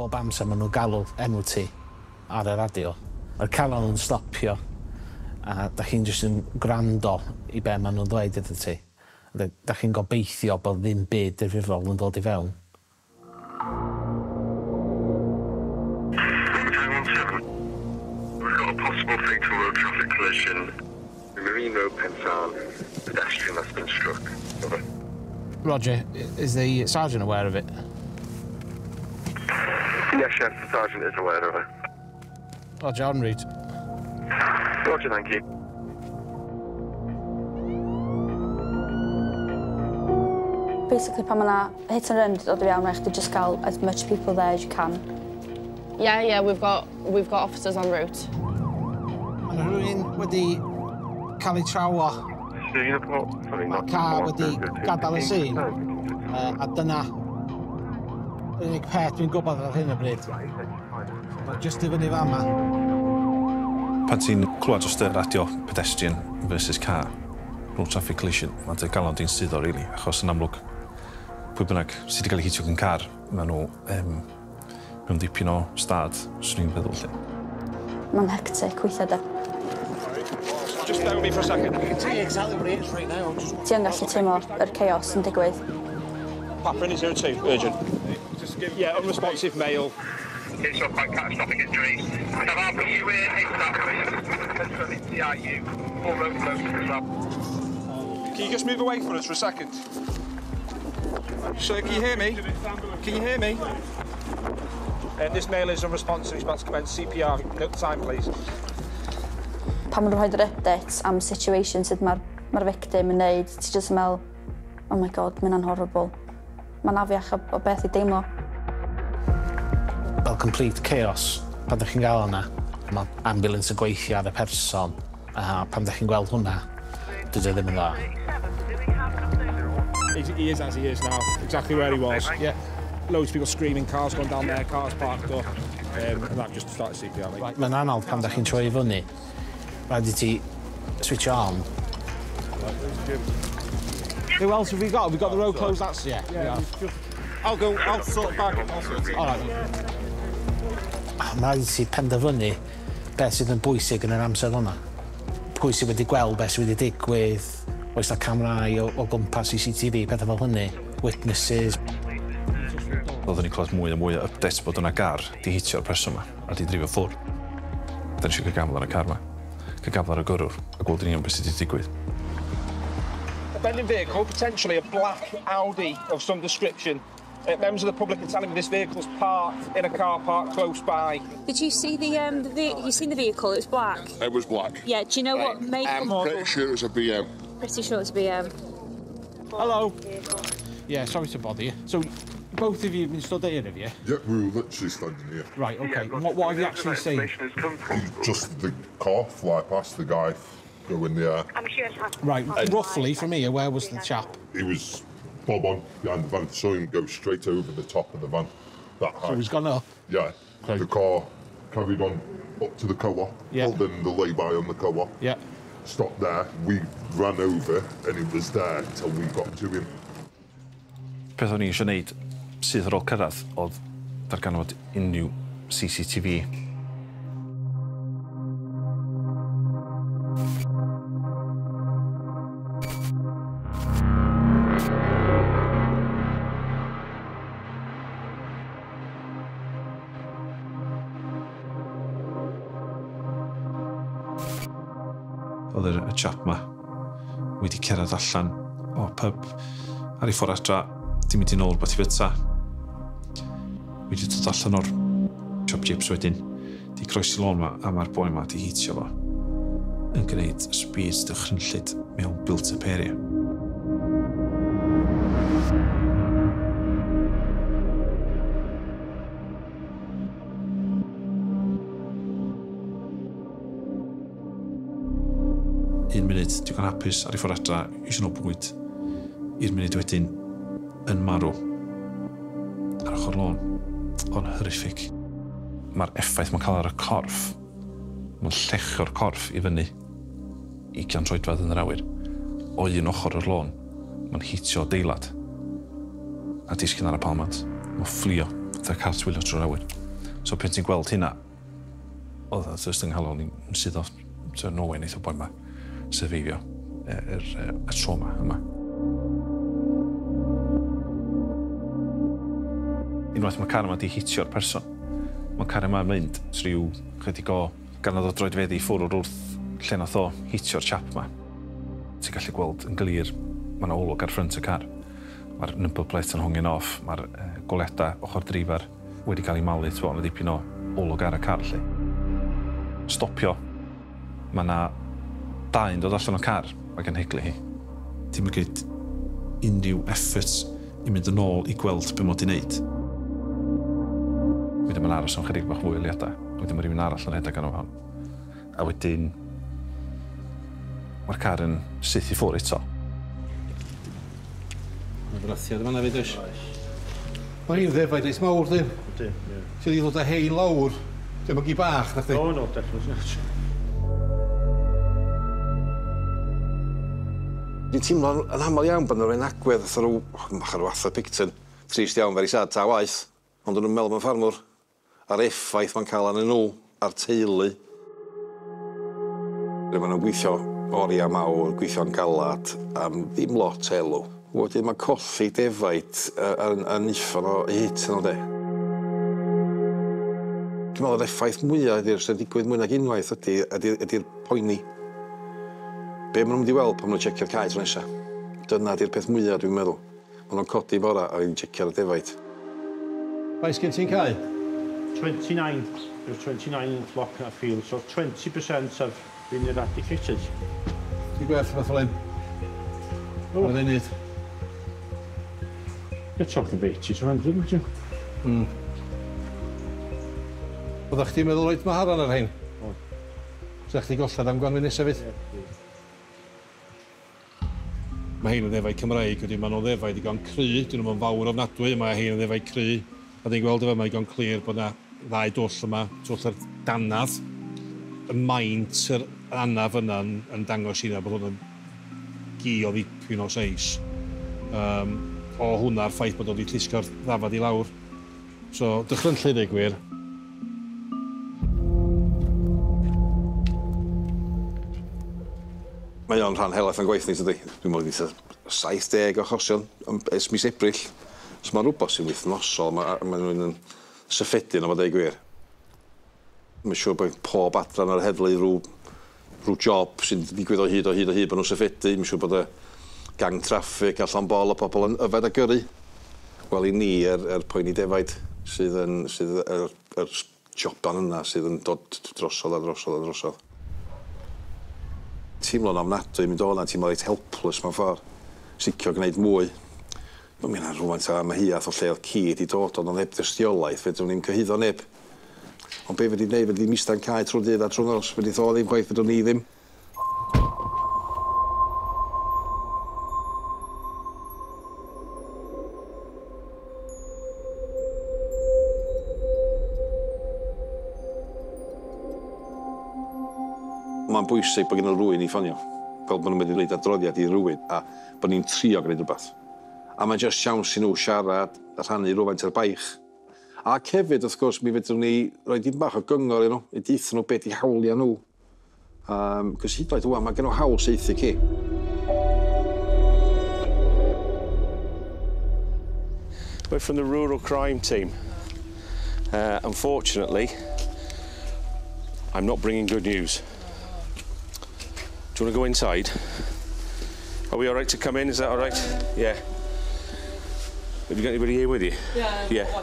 Pob amser maen nhw'n galw enw ti ar y radio. Mae'r calon yn stopio a da chi'n jyst yn gwrando i be maen nhw'n ddweud iddo ti. A da chi'n gobeithio bod ddim byd difrifol yn dod i fewn. We've got a possible fatal road traffic collision. Marine Road, Pensarn, pedestrian that's been struck. Over. Roger, is the sergeant aware of it? Yes, yes, the sergeant is aware of it. Roger, en route. Roger, thank you. Basically, pan mae 'na hit and run 'di dod i fewn, rhaid chdi just gael as much people there as you can. Yeah, we've got officers en route. Mae 'na rhywun wedi cael ei trawo. Mae car wedi gadael y scene. A dyna yr unig peth dwi'n gwybod ar hyn o bryd. Mae jyst i fyny fama. Pan ti'n clywed dros y radio pedestrian versus car, road traffic collision, mae'n dy galon di'n suddo, really, achos yn amlwg, pwy bynnag sydd wedi cael ei hitio gan car, maen nhw mewn dipyn o stad, swn i'n feddwl, lle. Mae'n hectic weithiau, de. Just bear with me for a second. I can tell you exactly where it is right now. Just Ti yn gallu teimlo yr chaos yn digwydd. Papa 02, urgent. Just give, yeah, unresponsive male. Case of quite catastrophic injury. Have our pursuer ASAP. CIU. Full road closed as well. Can you just move away from us for a second? Sir, can you hear me? Can you hear me? This male is unresponsive. He's about to commence CPR. Note the time, please. Pan maen nhw'n rhoi'r updates am situation sut mae'r ma victim yn neud, ti jyst yn meddwl, "Oh my God, mae hynna'n horrible." Mae'n afiach o beth i deimlo. Fel complete chaos pan ydych chi'n gael hwnna. Mae ambulance yn gweithio ar y person, a pan ydych chi'n gweld hwnna, dydy o ddim yn dda. He is as he is now, exactly where he was. Yeah. Loads of people screaming, cars going down there, cars parked up. And I've just started CPR, mate. Mae'n anodd pan ydych chi'n troi i fyny. Rhaid i ti switch on. Who else have we got? Have we got the road closed? That's, yeah. Yeah, just, I'll go, I'll sort back. I'll sort it. All right. Mae'n rhaid i ti penderfynu beth sydd yn bwysig yn yr amser hwnna. Pwy sydd wedi gweld beth sydd wedi digwydd, oes na camerau o gwmpas CCTV, pethau fel hynny, witnesses. Oedden ni'n clywed mwy a mwy o updates bod yna gar di hitio'r person yma a di drifio ffwrdd. Da ni eisiau cael gafel ar y car yma, cael gafel ar y gyrrwr a gweld yn union beth sydd wedi digwydd. Abandoned vehicle, potentially a black Audi of some description. Members of the public are telling me this vehicle's parked in a car park close by. Did you see the you seen the vehicle? It was black. It was black. Yeah. Do you know what make or I'm model? pretty sure it was a BM. Pretty sure it's a BM. Hello. Yeah, sorry to bother you. So, both of you have been stood here, have you? Yeah, we were literally standing here. Right, okay. And what have you actually seen? Just the car fly past, the guy go in the air. Right, roughly from here, where was the chap? He was bob on behind the van. Saw him go straight over the top of the van. That high. So he's gone up? Yeah. The car carried on up to the co-op, pulled in the lay-by on the co-op. Stopped there. We ran over and he was there till we got to him. Peth o'n i eisiau gwneud sydd ar ôl cyrraedd oedd darganfod unrhyw CCTV. Oedd y chap ma wedi cerdded allan o pub ar ei ffordd adra, di mynd i nôl rwbeth i fyta. Wedi dod allan o'r siop chips wedyn, di croesi lôn ma, a mae'r boi ma di hitio fo yn gwneud speeds dychrynllyd mewn built-up area. Un munud, digon hapus ar ei ffordd adra, eisiau nôl bwyd. I'r munud wedyn, yn marw ar ochr lôn. O'n horrific. Mae'r effaith mae'n cael ar y corff, mae'n llechio'r corff i fyny 20 troedfedd yn yr awyr. O un ochr o'r lôn, mae'n hitio adeilad a disgyn ar y palmant. Mae'n fflio. Fatha cartwheelio trwy'r awyr. So pen ti'n gweld hynna, oedd o jyst yng nghalon i'n sydd off, so no way neith o boi ma survivio yr y trauma yma. Unwaith mae car yma di hitio'r person, mae car yma'n mynd rhyw chydig o gannoedd o droedfeddi i ffwrdd wrth lle nath o hitio'r chap yma. Ti'n gallu gweld yn glir, mae yna olwg ar ffrynt y car. Mae'r number plate yn hongin off, mae'r goleuadau ochr dreifar wedi cael ei malu, ti'n yna dipyn o olwg ar y car, lle. Stopio, mae yna dau'n dod allan o'r car ac yn heglu hi. Ti'n mynd gwneud unrhyw effort i mynd yn ôl i gweld be mod i wneud. Wedyn mae'n aros am chydig bach fwy o eiliadau. Wedyn mae rhywun arall yn rhedeg arno hon. A wedyn mae'r car yn syth i ffwrdd eto. Mae frathiad yma na fyd, oes? Mae hi'n ddefaid reit mawr, dyn. Ydy, ie. Ti wedi dod â hein lawr. Dim yn gi bach, na chdi? No, no, definitely not. Dwi'n teimlo'n yn aml iawn bod nhw'n agwedd fatha rhyw, bach o ryw Arthur Picton. Trist iawn, very sad, ta waith. Ond nhw'n meddwl mewn ffarmwr. A'r effaith mae'n cael arnyn nhw, a'r teulu. Maen nhw'n gweithio oriau mawr, gweithio'n galad, am ddim lot elw. Wedyn mae colli defaid yn uffern o hit nhw, de. Dwi'n meddwl yr effaith mwyaf ydy'r sy'n digwydd mwy nag unwaith ydy'r poeni. Be maen nhw'n mynd i weld pan maen nhw'n checio'r cae tro nesaf. Dyna ydy'r peth mwyaf dwi'n meddwl. Maen nhw'n codi bora a yn checio'r defaid. Faint sgen ti'n cae? 29. There's 29 in flock in that field, so 20% have been eradicated. Di gwerth fath o len? Ar y funud. You're talking about 80 to 100, aren't you? Mm. Oeddech chdi'n meddwl roid maharan ar rhain? Oedd. Sa chdi gollad am gwanwyn nesaf fydd? Mae hein yn ddefaid Cymraeg, wedyn maen nhw'n ddefaid digon cry, dyn nhw'n fawr ofnadwy, mae hein yn ddefaid cry. A dyn gweld efo, mae digon clir bod yna ddau dwll yma, twll yr danadd. Y maint yr anaf yna yn dangos i bod hwn yn gi o ddipyn o seis. O hwnna'r ffaith bod o wedi llusgo'r ddafad i lawr. So, dychrynllyd ei gwir. Mae o'n rhan helaeth o'n gwaith ni, tydi? Dwi'n meddwl eitha 70 o achosion ers mis Ebrill. So mae'n rhywbeth sy'n wythnosol, mae'n rhywun yn syffedyn o fod ei gwir. Mae'n siŵr bod pob adran o'r heddlu rhyw job sy'n digwydd o hyd o hyd o hyd bod nhw'n syffedu. Mae'n siŵr bod y gang traffic a llond bol o pobl yn yfed a gyrru. Wel, i ni, yr poeni defaid sydd yn yr joban yna sydd yn dod drosodd a drosodd a drosodd. Teimlo'n ofnadwy, mynd o hwnna, teimlo reit helpless mewn ffordd. Sicio gwneud mwy. Mae'n mynd rhywfaint o amheuaeth o lle oedd ci wedi dod, ond oedd heb dystiolaeth, fedrwn ni'm cyhuddo neb. Ond be fedri wneud, fedri mista'n cae trwy'r dydd a trwy'r nos, fedri tho ddim gwaith, fedrwn ni ddim. Mae'n bwysig bod gen nhw rywun i ffonio, fel bod nhw'n mynd i wneud adroddiad i rywun a bod ni'n trio gwneud rhywbeth. A mae'n jyst siawns i nhw siarad a rhannu rhywfaint ar baich. Ac hefyd, wrth gwrs, mi fedrwn ni roi dim bach o gyngor i nhw, i deutha nhw beth i hawliau nhw. Cos hyd yn oed ŵan, mae gen nhw hawl saethu ci. We're from the rural crime team. Unfortunately, I'm not bringing good news. Do you want to go inside? Are we all right to come in? Is that all right? Yeah. Have you got anybody here with you? Yeah. Yeah.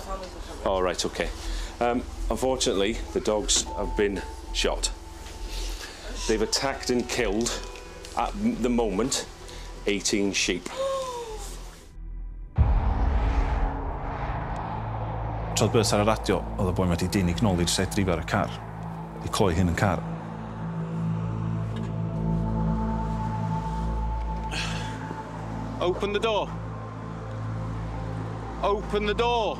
All right, okay. Unfortunately, the dogs have been shot. They've attacked and killed, at the moment, 18 sheep. Trodd bys ar y radio, oedd y boi wedi denig nôl i'r set driver y car, i cloi hyn yn car. Open the door. Open the door.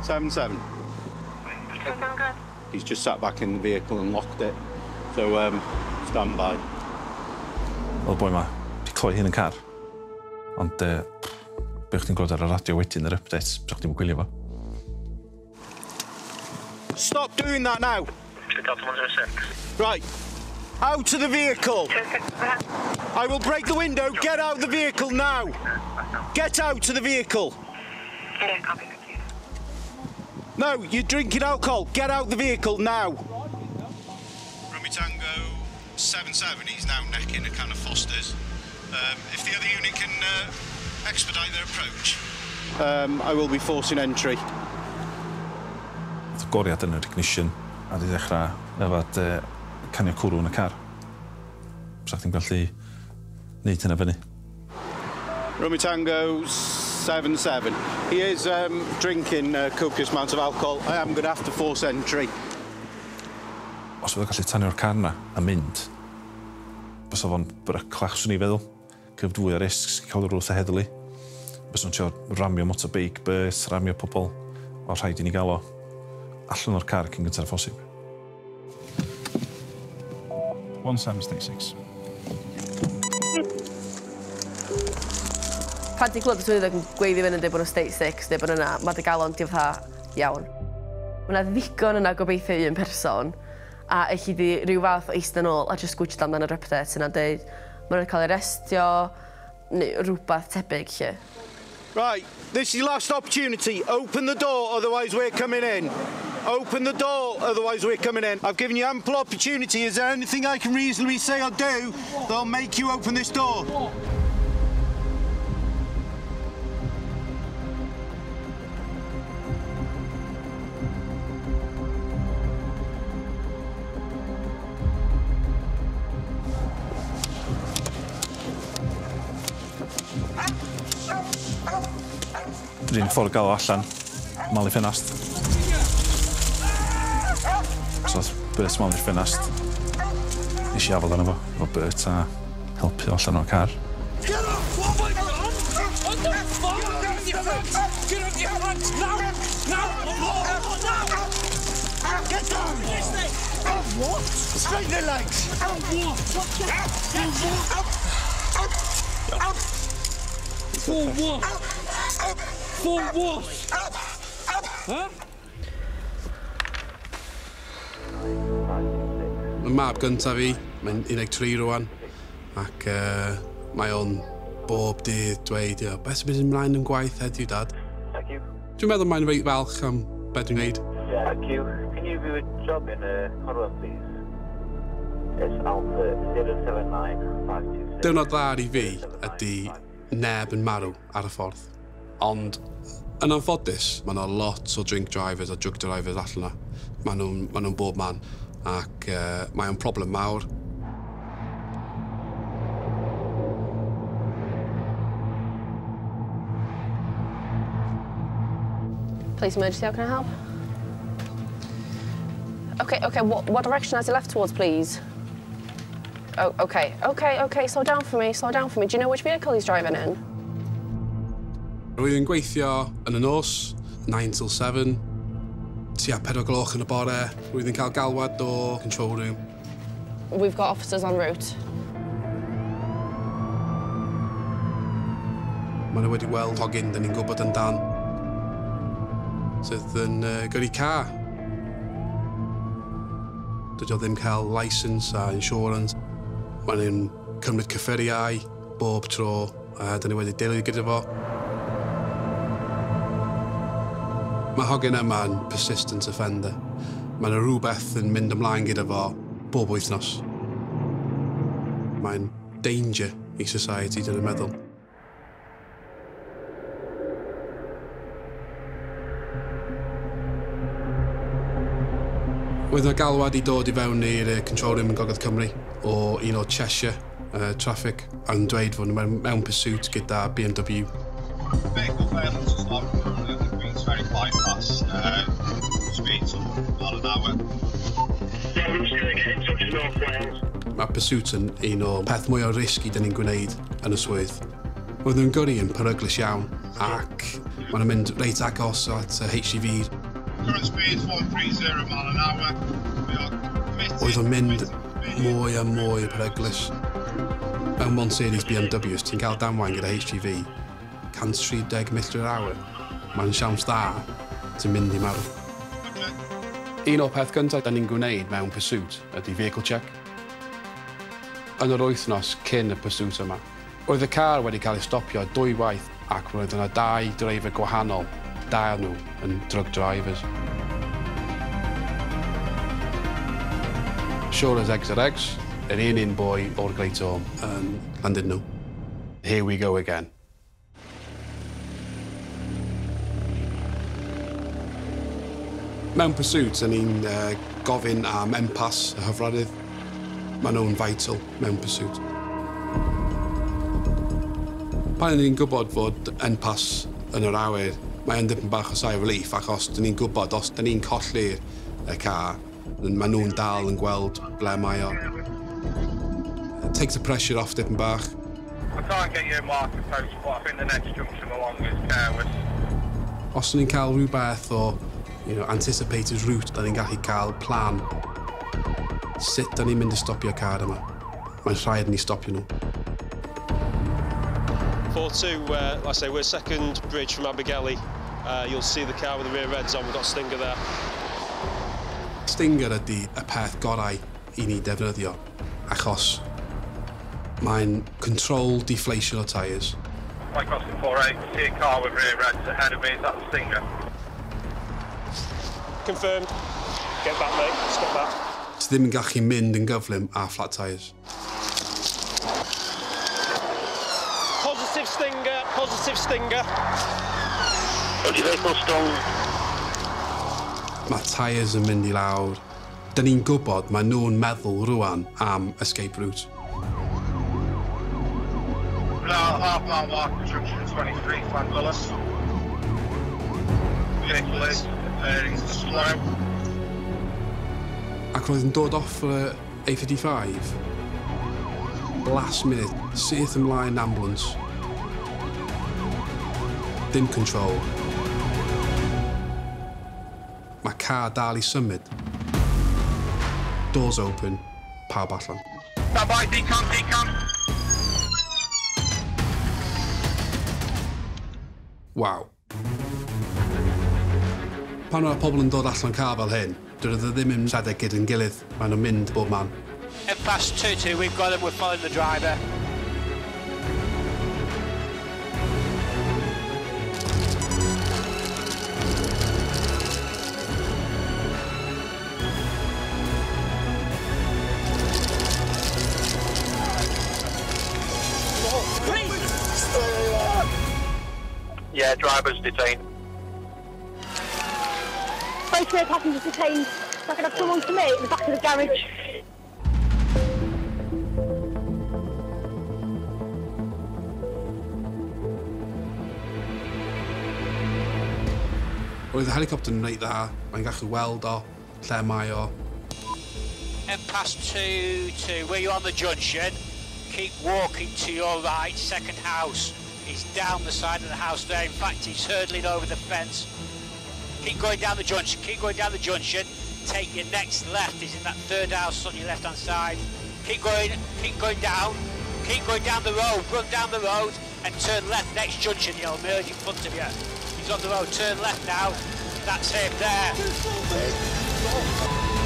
7-7. He's just sat back in the vehicle and locked it. So, stand by. Oedd y boi ma wedi cloi hyn yn car. Ond, be o'ch ti'n gweld ar y radio wedyn, yr updates, so chdi'n gwylio fo. Stop doing that now. Delta 106. Right. Out of the vehicle. I will break the window. Get out of the vehicle now. Get out of the vehicle. No, you're drinking alcohol. Get out the vehicle now. Romeo Tango 77, he's now necking a can of Foster's. If the other unit can expedite their approach. I will be forcing entry. Oedd goriad yn yr ignition a di ddechrau yfad canio cwrw yn y car. Sa chdi'n gallu neud hynna fyny. Romeo Tango 77. He is drinking a copious amount of alcohol. I am going to have to force entry. Os fydda gallu tanio'r car na a mynd, fysa fo'n bryclach, swn i feddwl. Cymryd fwy o risks, cael rwth a heddlu. Fysa nhw'n trio ramio motorbike, bus, ramio pobl. O rhaid i ni gael o allan o'r car cyn gyntaf phosib. 17 state 6. Pan ti'n clywed y swyddog yn gweiddi fyny yn dweud bod nhw'n state 6, neu bod yna, mae dy galon di fatha iawn. Mae yna ddigon yna gobeithio i un person, a elli di rhyw fath o eistedd nôl a just gwtshad amdan yr update yna'n dweud maen nhw'n cael ei arestio, neu rhywbeth tebyg lle. Right, this is your last opportunity. Open the door, otherwise we're coming in. Open the door, otherwise we're coming in. I've given you ample opportunity. Is there anything I can reasonably say or do that'll make you open this door? Yr unig ffordd o gael o allan, malu ffenast. So oedd Bert malu'r ffenast. Nes i afel arno fo, efo Bert a helpu o allan o'r car. Get off! Oh my God! What the fuck? Get on your front! Get on your front! Now! Now! Now! Get down! What? Straighten your legs! What? For what? For what? Huh? Mae mab gyntaf fi, mae'n 13 rwan, ac mae o'n bob dydd dweud, beth sy'n mynd ymlaen yn gwaith heddiw, Dad? Thank you. Dwi'n meddwl mae'n reit falch am beth dwi'n gwneud. Thank you. Can you do a job in Corwell, please? It's Alpha 079526. Diwrnod dda i fi ydy neb yn marw ar y ffordd. Ond yn anffodus, mae yna lot o drink drivers a drug drivers allan yna. Maen nhw'n bob man, ac mae o'n problem mawr. Police emergency, how can I help? Okay, what direction has he left towards, please? Oh, okay, slow down for me. Do you know which vehicle he's driving in? Rwy'n gweithio yn y nos, 9 till 7, tua 4 gloch yn y bore. Rwy'n cael galwad o control room. We've got officers en route. Maen nhw wedi weld hogyn, dyn ni'n gwybod yn dan, sydd yn gyrru car. Dydy o ddim cael licence a insurance. Maen nhw'n cymryd cyffuriau bob tro, a dyn ni wedi delio gyda fo. Mae hogyn yma'n persistent offender. Mae yna rhywbeth yn mynd ymlaen gyda fo bob wythnos. Mae'n danger i society, dwi'n meddwl. Oedd yna galwad i dod i fewn i'r control room yn Gogledd Cymru o un o Cheshire traffic yn dweud fod nhw mewn pursuit gyda BMW. Vehicle failing to stop currently on the Queen's Ferry bypass, speed 100 mile an hour. Mae pursuit yn un o peth mwy o risg i dyn ni'n gwneud yn y swydd. Roedd nhw'n gyrru yn peryglus iawn ac maen nhw'n mynd reit agos at HGV. Current speed 130 mile an hour. We are committed. Oedd o'n mynd mwy a mwy peryglus. Mewn 1 Series BMWs, ti'n cael damwain gyda HGV 130 milltir yr awr. Mae'n siawns dda, ti'n mynd i marw. Un o'r peth gyntaf da ni'n gwneud mewn pursuit ydy vehicle check. Yn yr wythnos cyn y pursuit yma, roedd y car wedi cael ei stopio dwy waith ac roedd yna dau dreifer gwahanol, dau nhw yn drug drivers. Sure as eggs are eggs, yr un boi o'r Great Orme yn Llandudno. Here we go again. Mewn pursuit, yn ni'n gofyn am MPAS y hyfradydd. Maen nhw'n vital mewn pursuit. Pan ni'n gwybod fod MPAS yn yr awyr, mae'n dipyn bach o sigh of relief, achos dyn ni'n gwybod os dyn ni'n colli'r y car, maen nhw'n dal yn gweld ble mae o. It takes the pressure off dipyn bach. I can't get you a marker post, but I think the next junction along is Caerwys. Os ni'n cael rhywbeth o anticipated route, da ni'n gallu cael plan. Sut da ni'n mynd i stopio'r car yma? Mae'n rhaid ni stopio nhw. 4-2, like I say, we're second bridge from Abergele. You'll see the car with the rear reds on, we've got Stinger there. Stinger ydy y peth gorau i ni defnyddio, achos mae'n control deflation o tyres. Mike Austin 4-8, see a car with rear reds ahead of me, is that the Stinger? Confirmed. Get back, mate. Stop that. Ti ddim yn gallu mynd yn gyflym a flat tyres. Positive Stinger, positive Stinger. Vehicle stung. Mae tyres yn mynd i lawr. Dyn ni'n gwybod mae nhw'n meddwl rwan am escape route. Now, half mile mark, junction 23, Llanddulas. Vehicle is slow. Ac roedd yn dod off y A55. Last minute, syth ymlaen ambulance. Dim control. Mae car dal i symud. Doors open, pawb allan. Stand by, decon, decon. Waw. Pan mae pobl yn dod allan car fel hyn, dyn nhw ddim yn rhedeg gyda'n gilydd, maen nhw'n mynd bob man. MPAS 2-2, we've got him, we're following the driver. Yeah, driver's detained. Both rear passengers detained. So I can have someone to me in the back of the garage. Roedd y helicopter yn reit dda, mae'n gallu weld o, lle mae o. MPAS 2-2, where you on the junction, keep walking to your right, second house. He's down the side of the house there, in fact he's hurdling over the fence. Keep going down the junction, keep going down the junction, take your next left, he's in that third house on your left hand side. Keep going down the road, run down the road and turn left, next junction, he'll emerge in front of you. He's on the road, turn left now, that's him there.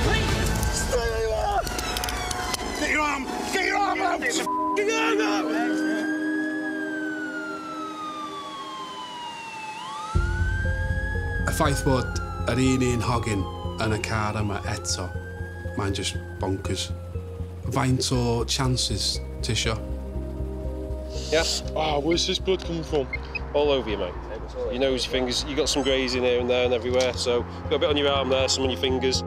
Please, stay there! Get your arm! Get your arm out! Get your arm out! Y ffaith bod yr un hogyn yn y car yma eto, mae'n just bonkers. Faint o chances ti isio? Yeah. Oh, where's this blood coming from? All over you, mate. Your nose, your fingers, you got some grazing here and there and everywhere, so got a bit on your arm there, some on your fingers.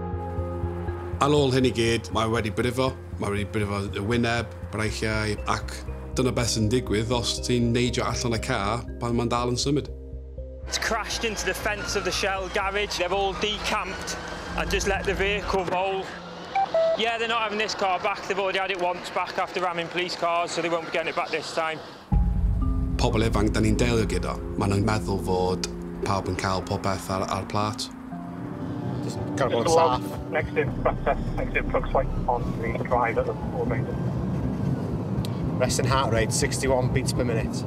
Ar ôl hyn i gyd, mae wedi brifo, y wyneb, breichiau, ac dyna beth sy'n digwydd os ti'n neidio allan y car pan mae'n dal yn symud. It's crashed into the fence of the Shell garage. They've all decamped and just let the vehicle roll. Yeah, they're not having this car back. They've already had it once back after ramming police cars, so they won't be getting it back this time. Pobl ifanc da ni'n delio gyda, maen nhw'n meddwl fod pawb yn cael popeth ar plat. Just gotta bod yn saff. Negative protest, negative drug swipe on the driver of the Ford Ranger. Resting heart rate, 61 beats per minute.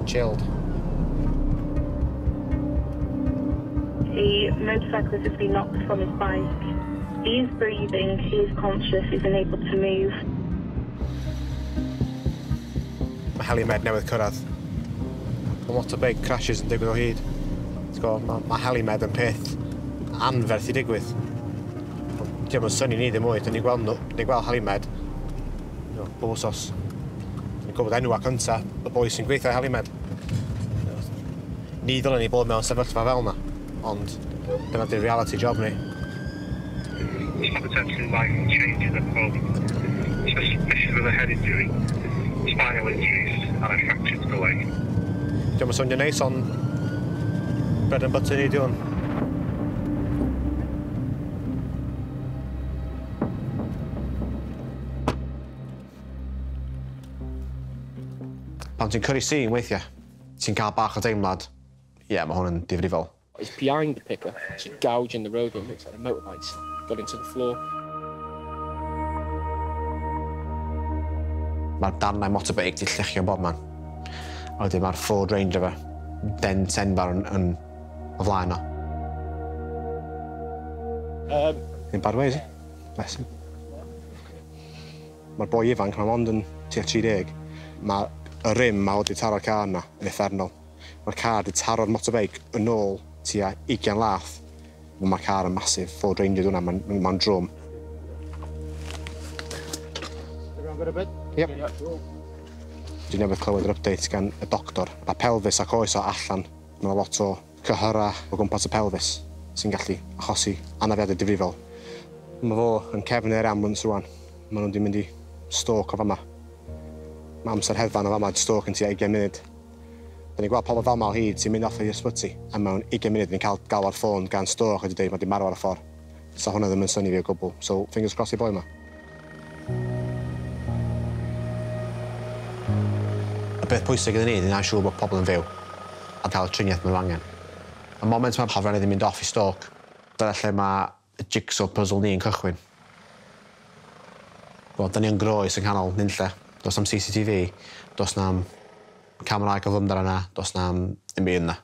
Chilled. A motorcyclist has been knocked from his bike. He is breathing, he is conscious, he's unable to move. Mae Helimed newydd cyrraedd. Mae motorbike crashes yn digwydd o hyd. Mae ma Helimed yn peth anferth i digwydd. Diolch yn synnu ni ddim mwy, dyn ni'n gweld, ni gweld Helimed bob wsos. Ni'n gwybod enwa cynta, y boi sy'n gweithio Helimed. Ni ddylen ni bod mewn sefyllfa fel yna, ond dyna di'r reality job ni. It's potentially life-changing at home. Suspicion of a head injury, spinal injuries and a fracture to the leg. Diolch yn swnio neis, ond bread and butter ni di hwn. Pan ti'n cyrru scene weithiau, ti'n cael bach o deimlad, ie, yeah, mae hwn yn difrifol. It's behind the pickup, it's a gouge in the road, it looks like a motorbike's got into the floor. Mae'r darnau motorbike di lluchio bob man. A wedyn mae'r Ford Ranger efo dent enfawr yn o flaen o. In bad way, is he? Bless him. Mae'r boi ifanc, mae'n ond yn tua 30. Mae y rim ma wedi taro'r car yna yn uffernol. Mae'r car wedi taro'r motorbike yn ôl tua 20 lath. Mae'r car yn massive, Ford Ranger hwnna, mae'n ma drwm. Everyone got a bit? Yep. Dwi newydd clywed yr update gan y doctor. Mae pelfis a coes o allan. Mae lot o cyhyrau o gwmpas y pelfis sy'n gallu achosi anafiadau difrifol. Mae fo yn cefn i'r ambulance rwan. Maen nhw'n mynd i Stoke o fama. Mae amser hedfan o fama i Stoke yn tua 20 munud. Da ni'n gweld pobl fel 'ma o hyd sy'n mynd off i'r ysbyty a mewn 20 munud ni'n cael galw ar ffôn gan Stoke wedi dweud mae 'di marw ar y ffordd. So hwnna ddim yn synnu fi o gwbl. So fingers crossed i boi 'ma. Y peth pwysig iddyn ni ydy gwneud siŵr bod pobl yn fyw a cael y triniaeth maen nhw angen. Y moment mae hofrennydd yn mynd off i Stoke, dyna lle mae jigsaw puzzle ni yn cychwyn. Wel, da ni yn groes yng nghanol nunlle. Does na'm CCTV, does na'm camera gyflymder yna, does na'm dim byd yna.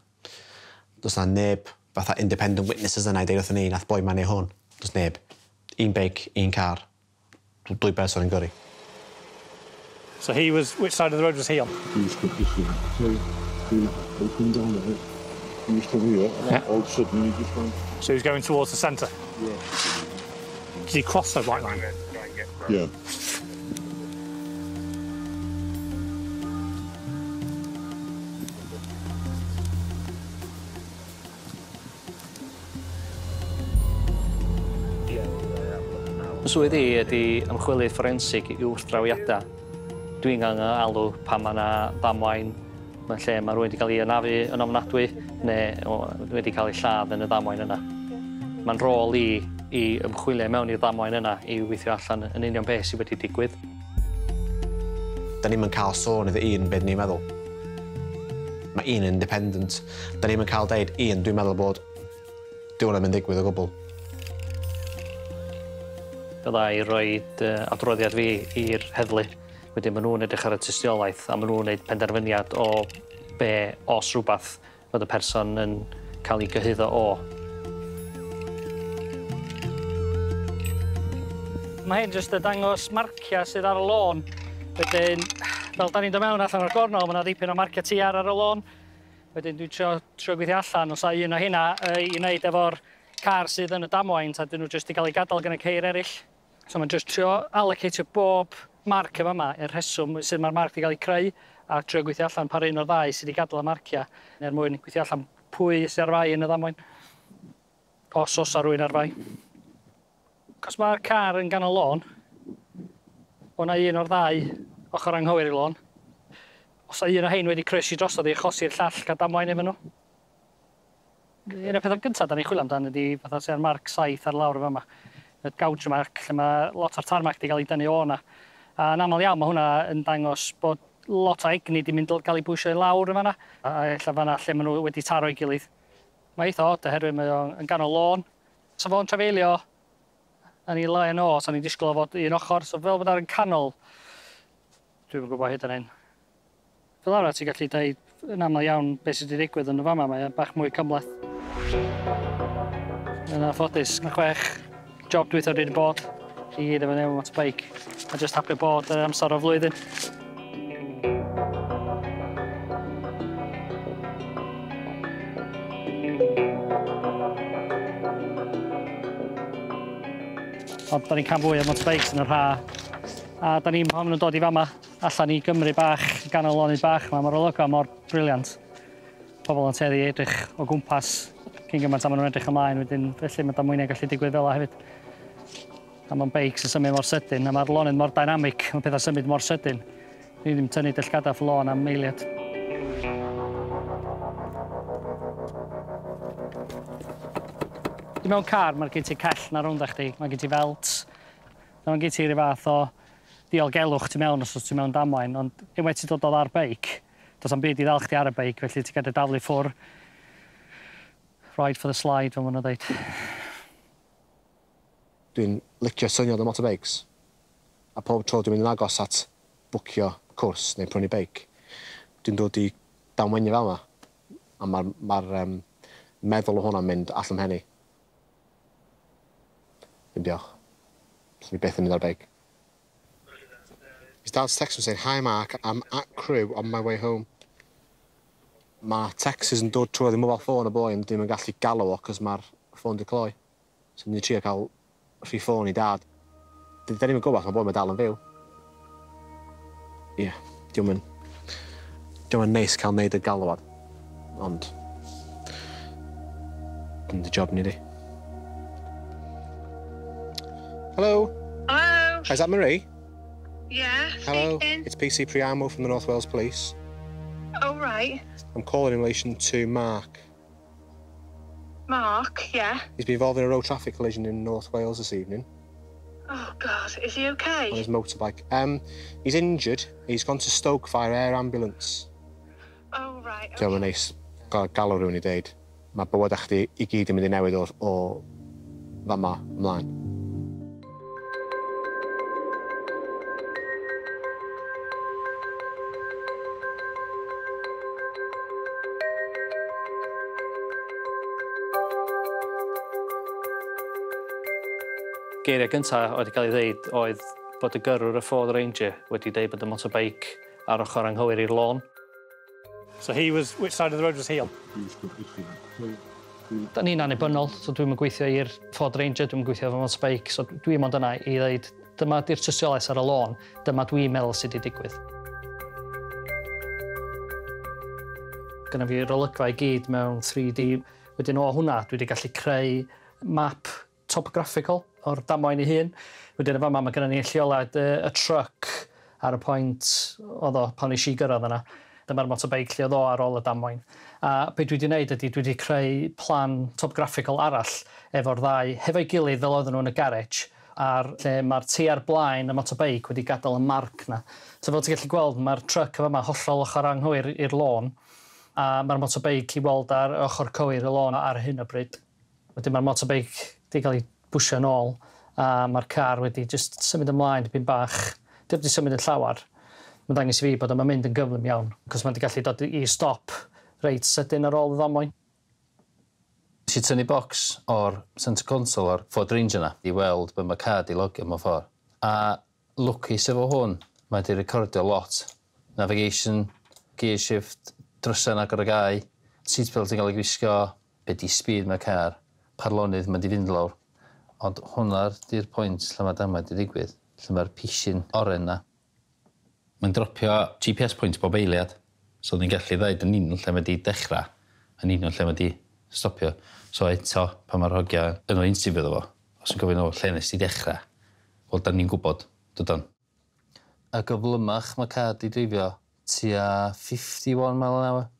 Does na neb fatha independent witnesses yna i deud wrthyn ni nath boi 'ma neu hwn. Does neb. Un beic, un car, dwy person yn gyrru. So he was, which side of the road was he on? He was this way. So he opened down there. He was coming here, and yeah. All of a sudden he just went. So he was going towards the centre? Yeah. Did he cross the white line? Yeah. Fy swydd i ydy ymchwilydd fforensig i wrthdrawiadau. Dwi'n alw pan mae yna ddamwain mewn lle mae rhywun wedi cael ei anafu yn ofnadwy neu wedi cael ei lladd yn y ddamwain yna. Mae'n rôl i ymchwilio mewn i'r ddamwain yna i weithio allan yn union beth sydd wedi digwydd. Da ni'm yn cael sôn iddo un beth ni'n meddwl. Mae un independent. Da ni'm yn cael deud un, dwi'n meddwl bod dyw hwnna ddim yn digwydd o gwbl. Bydda i roed adroddiad fi i'r heddlu. Wedyn maen nhw'n edrych ar y tystiolaeth a maen nhw'n gwneud penderfyniad o be os rhywbeth fod y person yn cael ei gyhuddo o. Mae hyn jyst yn dangos marciau sydd ar y lôn. Wedyn, fel da ni'n dod mewn allan o'r gornel, mae yna ddipyn o marciau TR ar y lôn. Wedyn dwi'n trio gweithio allan os a un o hynna i wneud efo'r car sydd yn y damwain, ta dyn nhw jyst i gael ei gadael gan y ceir eraill. So mae'n jyst trio allocatio bob marc efo yma i'r rheswm sydd mae'r marc wedi cael ei creu a trio gweithio allan par un o'r ddau sydd wedi gadael y marciau er mwyn gweithio allan pwy sydd ar fai yn y ddamwain. Os oes rhywun ar fai. Cos mae'r car yn ganol lôn, o'na un o'r ddau ochr anghywir i lôn. Os un o hein wedi croesi drosodd i achosi'r llall cael damwain efo nhw. Un o'r pethau gyntaf da ni'n chwilio amdan ydy fatha sy'n marc 7 ar lawr efo yma. Y gouge mark, lle mae lot o'r tarmac wedi cael ei dynnu o yna. A yn aml iawn mae hwnna yn dangos bod lot o egni wedi mynd gael ei bwysio i lawr yn fanna. A ella fanna lle maen nhw wedi taro ei gilydd. Mae eitha od oherwydd mae o'n ganol lôn. So fo'n trafeilio yn ei le o, so ni'n disgwyl o fod un ochr. So fel bod ar yn canol, dwi'm yn gwybod hyd yn hyn. Fel arall ti'n gallu dweud yn aml iawn beth sydd wedi digwydd yn y fama, mae bach mwy cymhleth. Yn anffodus, mae 6 job dwytha wedi bod i gyd efo newid motorbike. A just happy bod yr amser o flwyddyn. Ond da ni'n cael fwy o motorbikes yn yr ha. A da ni'n pan maen nhw'n dod i fama, allan i Gymru bach, ganol lonydd bach yma, mae'r olygfa mor brilliant. Pobl yn tueddu i edrych o gwmpas cyn gymaint a maen nhw'n edrych ymlaen wedyn, felly mae damweiniau gallu digwydd fel 'a hefyd. A mae'n beics yn symud mor sydyn, a mae'r lonydd mor dynamic, mae pethau'n symud mor sydyn. Ni ddim tynnu dy llgada off y lôn am eiliad. Mewn car, mae gen ti cell na rownd chdi, mae gen ti felt, mae gen ti rhyw fath o diogelwch tu mewn os oes ti mewn damwain, ond unwaith ti'n dod o ar beic, does am byd i ddal chdi ar y beic, felly ti'n cael dy daflu ffwr. Ride for the slide, fel maen nhw'n dweud. Dwi'n licio syniad o motorbikes, a pob tro dwi'n mynd yn agos at bwcio cwrs neu prynu beic, dwi'n dod i damweinio fel yma, a mae'r ma meddwl o hwnna'n mynd allan mhen i. Ddim diolch. So fi byth yn mynd ar beic. His dad's text him saying, "Hi Mark, I'm at Crewe on my way home." Mae texts yn dod trwy mobile phone y boi ond ddim yn gallu galw o cos mae'r ffôn di cloi. So ni'n trio cael rhi ffôn i dad. Da ni'n gwybod mae'r boi mae dal yn fyw. Ie, yeah, diolch yn neis cael neud y galwad, ond dyna dy job ni di. Hello. Hello. Is that Marie? Yeah, Hello. Speaking. It's PC Priamo from the North Wales Police. Oh, right. I'm calling in relation to Mark. Mark, yeah. He's been involved in a road traffic collision in North Wales this evening. Oh, God. Is he okay? On his motorbike. He's injured. He's gone to Stoke via air ambulance. Oh, right. Okay. Diolch yn neis galw rhywun i deud. Mae bywyd chdi i gyd yn mynd i newid o fama ymlaen. Geiriau gyntaf oedd wedi cael ei ddeud oedd bod y gyrrwr y Ford Ranger wedi deud bod y motorbike ar ochr anghywir i'r lôn. So he was, which side of the road was he on? Da ni'n annibynnol, so dwi'm yn gweithio i'r Ford Ranger, dwi'm yn gweithio efo motorbike, so dwi mond yna i ddeud dyma di'r tystiolaeth ar y lôn, dyma dwi'n meddwl sydd wedi digwydd. Gynna fi'r olygfa i gyd mewn 3D. Wedyn o hwnna, dwi wedi gallu creu map topographical o'r damwain ei hun. Wedyn yn fama mae gennym ni lleoliad y truck ar y pwynt oedd o pan nes i gyrraedd yna. Dyma'r motorbike lle oedd o ar ôl y damwain. A be dwi wedi wneud ydy dwi wedi creu plan topographical arall efo'r ddau hefo'i gilydd fel oedden nhw yn y garage ar lle mae'r teiar blaen y motorbike wedi gadael y marc na. So fel ti'n gallu gweld mae'r truck yma hollol ochr anghywir i'r lôn a mae'r motorbike i weld ar ochr cywir y lôn ar hyn o bryd. Wedyn mae'r motorbike wedi cael ei bwysio nôl a mae'r car wedi just symud ymlaen dipyn bach. Dim wedi symud yn llawar. Mae'n dangos i fi bod o'n mynd yn gyflym iawn, cos mae'n gallu dod i stop reit sydyn ar ôl y ddamwain. Nes i tynnu bocs o'r centre console o'r Ford Ranger na i weld be mae car di logio mewn ffordd. A lwcus efo hwn, mae di recordio lot. Navigation, gear shift, drysau'n agor y gau, seatbelt yn cael ei gwisgo, be di speed mae car, parlonydd mae di fynd lawr. Ond hwnna di'r pwynt lle mae damwain di ddigwydd, lle mae'r pishin oren na. Mae'n dropio GPS point bob eiliad, so ni'n gallu ddeud yn union lle mae di dechrau, yn union lle mae di stopio. So eto, pan mae'r hogia yn o interview iddo fo, os yn gofyn o lle nes di dechrau, wel, da ni'n gwybod, dydan. A gyflymach mae car di dreifio tua 51 mile an hour.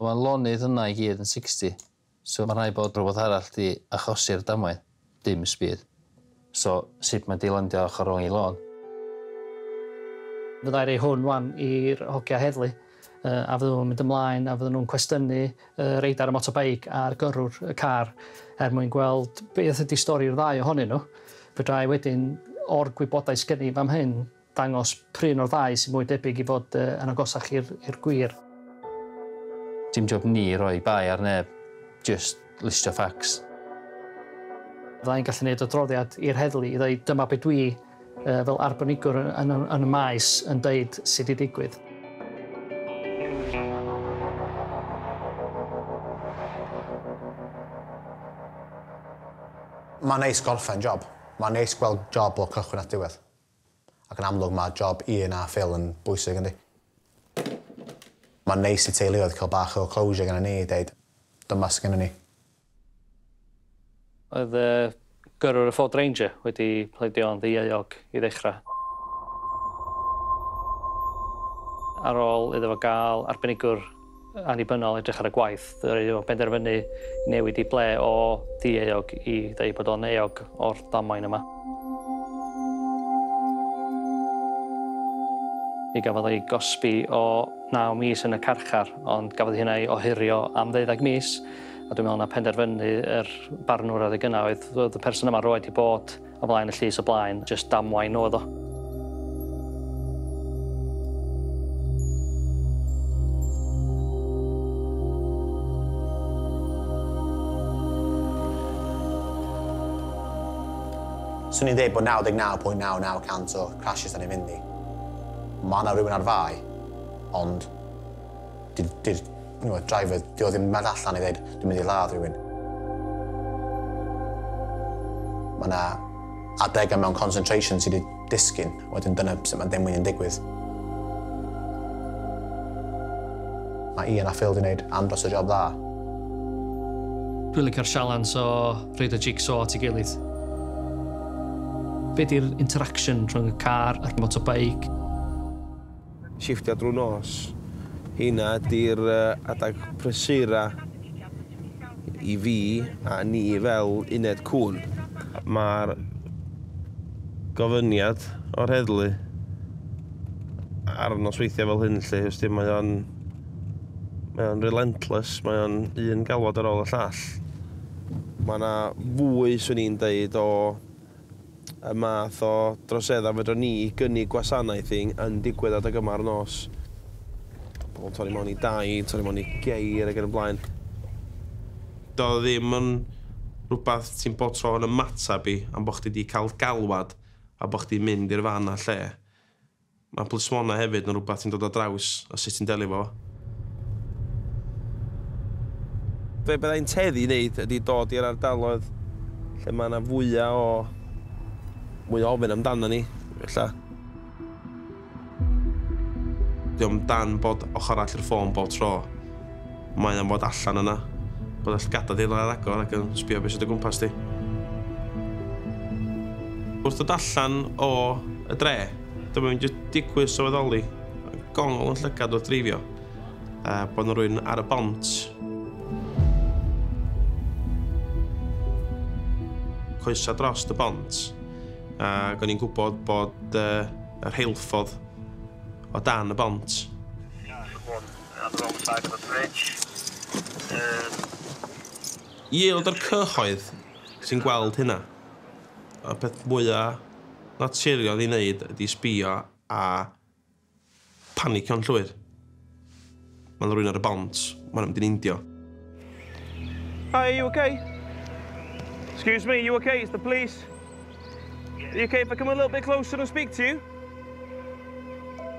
Mae lonydd yna i gyd yn 60, so mae'n rhaid bod rhywbeth arall di achosi'r damwain, dim speed. So, sut mae di landio ochr rong i lôn? Fyddai rei hwn wan i'r hogia heddlu, a fydden nhw'n mynd ymlaen, a fydden nhw'n cwestiynu reidar y motorbike a'r gyrrwr y car er mwyn gweld beth ydy stori'r ddau ohonyn nhw. Fedra i wedyn o'r gwybodaeth sgen i fan hyn dangos pryn o'r ddau sy'n mwy debyg i fod yn agosach i'r gwir. Dim job ni roi bai ar neb, Just listio facts. Fydda i'n gallu gwneud adroddiad i'r heddlu i ddweud dyma be dwi fel arbenigwr yn y maes yn deud sydd wedi digwydd. Mae'n neis gorffen job. Mae'n neis gweld job o cychwyn at diwedd. Ac yn amlwg mae job Ian a Phil yn bwysig, yndi? Mae'n neis i teuluoedd cael bach o closure gyda ni i deud dyma sydd gennym ni. Oedd y gyrrwr y Ford Ranger wedi pledio'n ddieuog i ddechrau. Ar ôl iddo fo gael arbenigwr annibynnol edrych ar y gwaith, ddaru o benderfynu newid i ble o dieuog i ddeud bod o'n euog o'r damwain yma. Mi gafodd ei gosbi o 9 mis yn y carchar, ond gafodd hynna ei ohirio am 12 mis, a dwi'n meddwl na penderfynu yr barnwr adeg yna oedd y person yma roed i bod o flaen y llys o blaen, jyst damwain oedd o. Swn i'n dweud bod 99.99% o crashes da ni'n mynd i. Mae yna rhywun ar fai, ond di'r driver, di o ddim yn mynd allan i ddweud, dwi'n mynd i ladd rhywun. Mae yna adegau mewn concentration sydd wedi disgyn, wedyn dyna sut mae damwain yn digwydd. Mae Ian a Phil wedi gwneud andros o job dda. Dwi'n licio'r sialens o rhoid y jigsaw at ei gilydd. Be di'r interaction rhwng y car a'r motorbike? Shifftio drwy nos, hynna ydy'r adag prysura i fi a ni fel uned cŵn. Mae'r gofyniad o'r heddlu ar nosweithiau fel hyn, lle, wsti, mae o'n relentless, mae o'n un galwad ar ôl y llall. Mae yna fwy, swn i'n deud, o y math o droseddau fedra ni gynnig gwasanaeth yn digwydd adeg yma ar nos. Pobl yn torri mewn i dai, torri mewn i geir ac yn y blaen. Doedd ddim yn rhywbeth ti'n bod tro yn ymateb i am bod chdi wedi cael galwad a bod chdi'n mynd i'r fan a lle. Mae plismona hefyd yn rhywbeth ti'n dod o draws a sut ti'n delio fo. Be byddai'n teddu i wneud ydy dod i'r ardaloedd lle mae yna fwyaf o mwy o ofyn amdano ni, ella. Dio'm dan bod ochr arall i'r ffôn bob tro. Mae o'n bod allan yna. Bod y llygada di ar agor ac yn sbio beth sydd o gwmpas di. Wrth dod allan o y dre, dyma fi'n jyst digwydd sylweddoli, gongol yn llygad wrth dreifio, bod 'na rywun ar y bont. Coesa dros y bont. Ac o'n i'n gwybod bod y rheilffordd o dan y bont. I aelod o'r cyhoedd sy'n gweld hynna, y peth mwyaf naturiol i wneud ydy sbio a panicio'n llwyr. Mae 'na rywun ar y bont, ma'n mynd i'n indio. Hi, are you okay? Excuse me, are you okay? It's the police. Are you okay if I come a little bit closer and speak to you?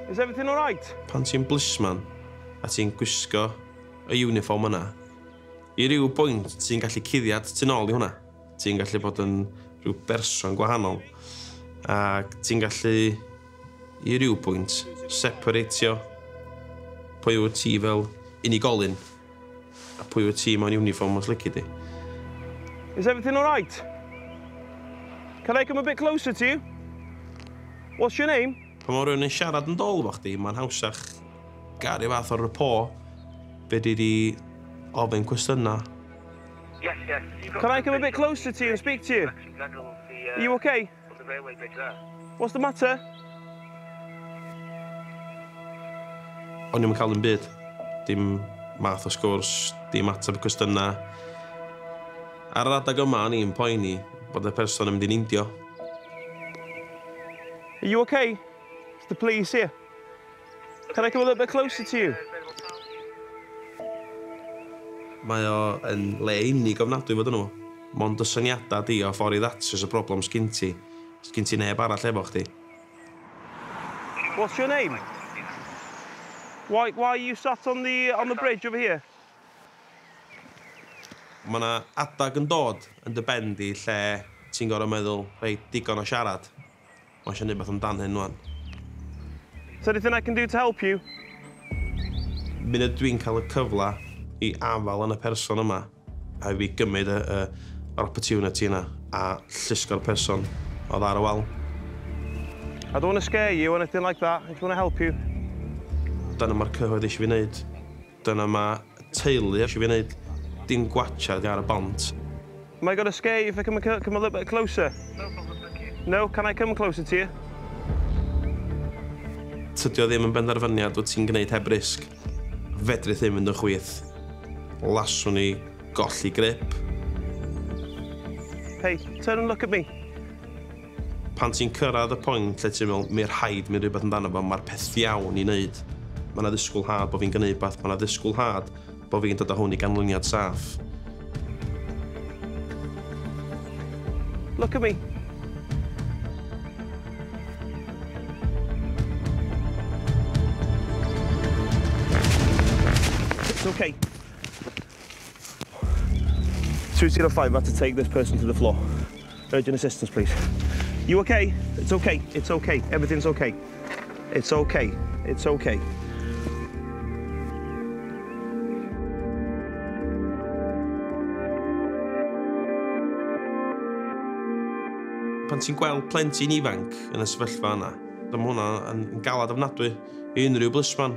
Is everything all right? Pan ti'n blisman a ti'n gwisgo y uniform yna, i ryw bwynt ti'n gallu cuddiad tu nôl i hwnna. Ti'n gallu bod yn rhyw berson gwahanol. Ac ti'n gallu, i ryw bwynt, separatio pwy wyt ti fel unigolyn a pwy wyt ti mewn uniform os lici di. Is everything all right? Can I come a bit closer to you? What's your name? Pan mae rhywun yn siarad yn dôl efo chdi, mae'n hawsach gael rhyw fath o rapport be di di ofyn cwestiynau. Yes, yes. Can I come a bit closer to you and speak to you? Are you okay? What's the matter? O'n i'm yn cael dim byd. Dim math o sgwrs, dim ateb cwestiynau. Ar yr adeg yma, o'n i'n poeni bod y person yn mynd i'n indio. Are you okay? It's the police here. Can I come a little bit closer to you? Mae o yn le unig ofnadwy fod yn nhw. Mond y syniadau di o ffordd i ddatrys y broblem sgyn ti. Sgyn ti neb arall efo chdi. What's your name? Why are you sat on the bridge over here? Mae yna adag yn dod yn dy ben di lle ti'n gorfod meddwl, reit, digon o siarad. Mae eisiau neud beth amdan hyn wan. Is there anything I can do to help you? Munud dwi'n cael y cyfle i afal yn y person yma, a i fi gymryd yr opportunity yna a llusgo'r person oedd ar y wal. I don't want to scare you or anything like that. I just want to help you. Dyna mae'r cyhoedd eisiau fi wneud. Dyna mae teulu eisiau fi wneud. Dim gwatchad ar y bont. Am I going to scare you if I come a little bit closer? No problem, thank you. No, can I come closer to you? Tydi o ddim yn benderfyniad wyt ti'n gwneud heb risg. Fedrith ddim fynd yn chwith. Laswn i golli grip. Hey, turn and look at me. Pan ti'n cyrraedd y pwynt lle ti'n meddwl, mi'r rhaid mi rhywbeth amdano fo, mae'r peth iawn i wneud. Mae yna ddisgwyl had bod fi'n gwneud beth, mae yna ddisgwyl had bod fi'n dod â hwn i ganlyniad saff. Look at me. It's okay. 205, I had to take this person to the floor. Urgent assistance, please. You okay? It's okay. It's okay. Everything's okay. It's okay. It's okay. Pan ti'n gweld plentyn ifanc yn y sefyllfa yna, dyma hwnna yn galad ofnadwy i unrhyw blisman.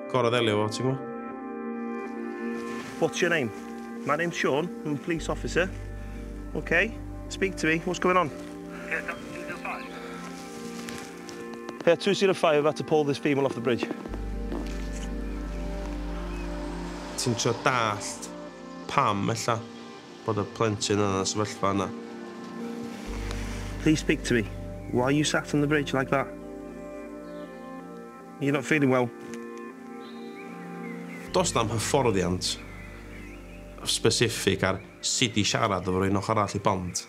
Gorau ddelio fo, ti'n gwybod? What's your name? My name's Sean. I'm a police officer. Okay. Speak to me. What's going on? Yeah, 205, I've had to pull this female off the bridge. Ti'n trio dallt pam ella bod y plentyn yna yn y sefyllfa yna. Please speak to me. Why are you sat on the bridge like that? You're not feeling well. Does na'm hyfforddiant specific ar sut i siarad efo rhywun ochr arall i bont.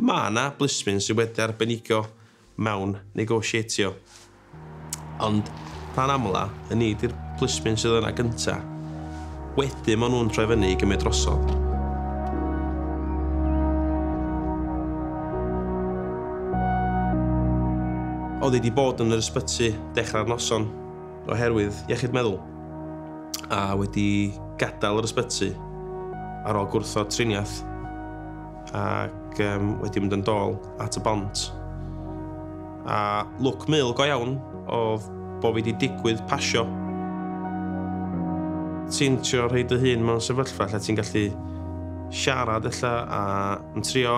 Mae yna blismyn sydd wedi arbenigo mewn negotiatio. Ond rhan amla, y ni di'r plismyn sydd yna gynta. Wedyn maen nhw'n troi fyny i gymryd drosodd. Oedd hi wedi bod yn yr ysbyty dechrau'r noson oherwydd iechyd meddwl a wedi gadael yr ysbyty ar ôl gwrthod triniaeth ac wedi mynd yn dôl at y bont. A lwc mil go iawn oedd bo fi wedi digwydd pasio. Ti'n trio rhoi dy hun mewn sefyllfa lle ti'n gallu siarad ella a yn trio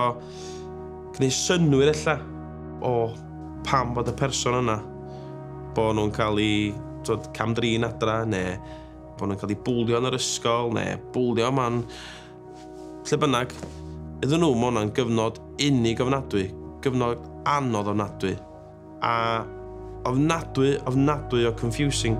gwneud synnwyr ella o pam bod y person yna bod nhw'n cael ei twod, cam-drin adra neu bod nhw'n cael ei bwlio yn yr ysgol neu bwlio man lle bynnag. Iddyn nhw, mae hwnna'n gyfnod unig ofnadwy, gyfnod anodd ofnadwy a ofnadwy, ofnadwy o confusing.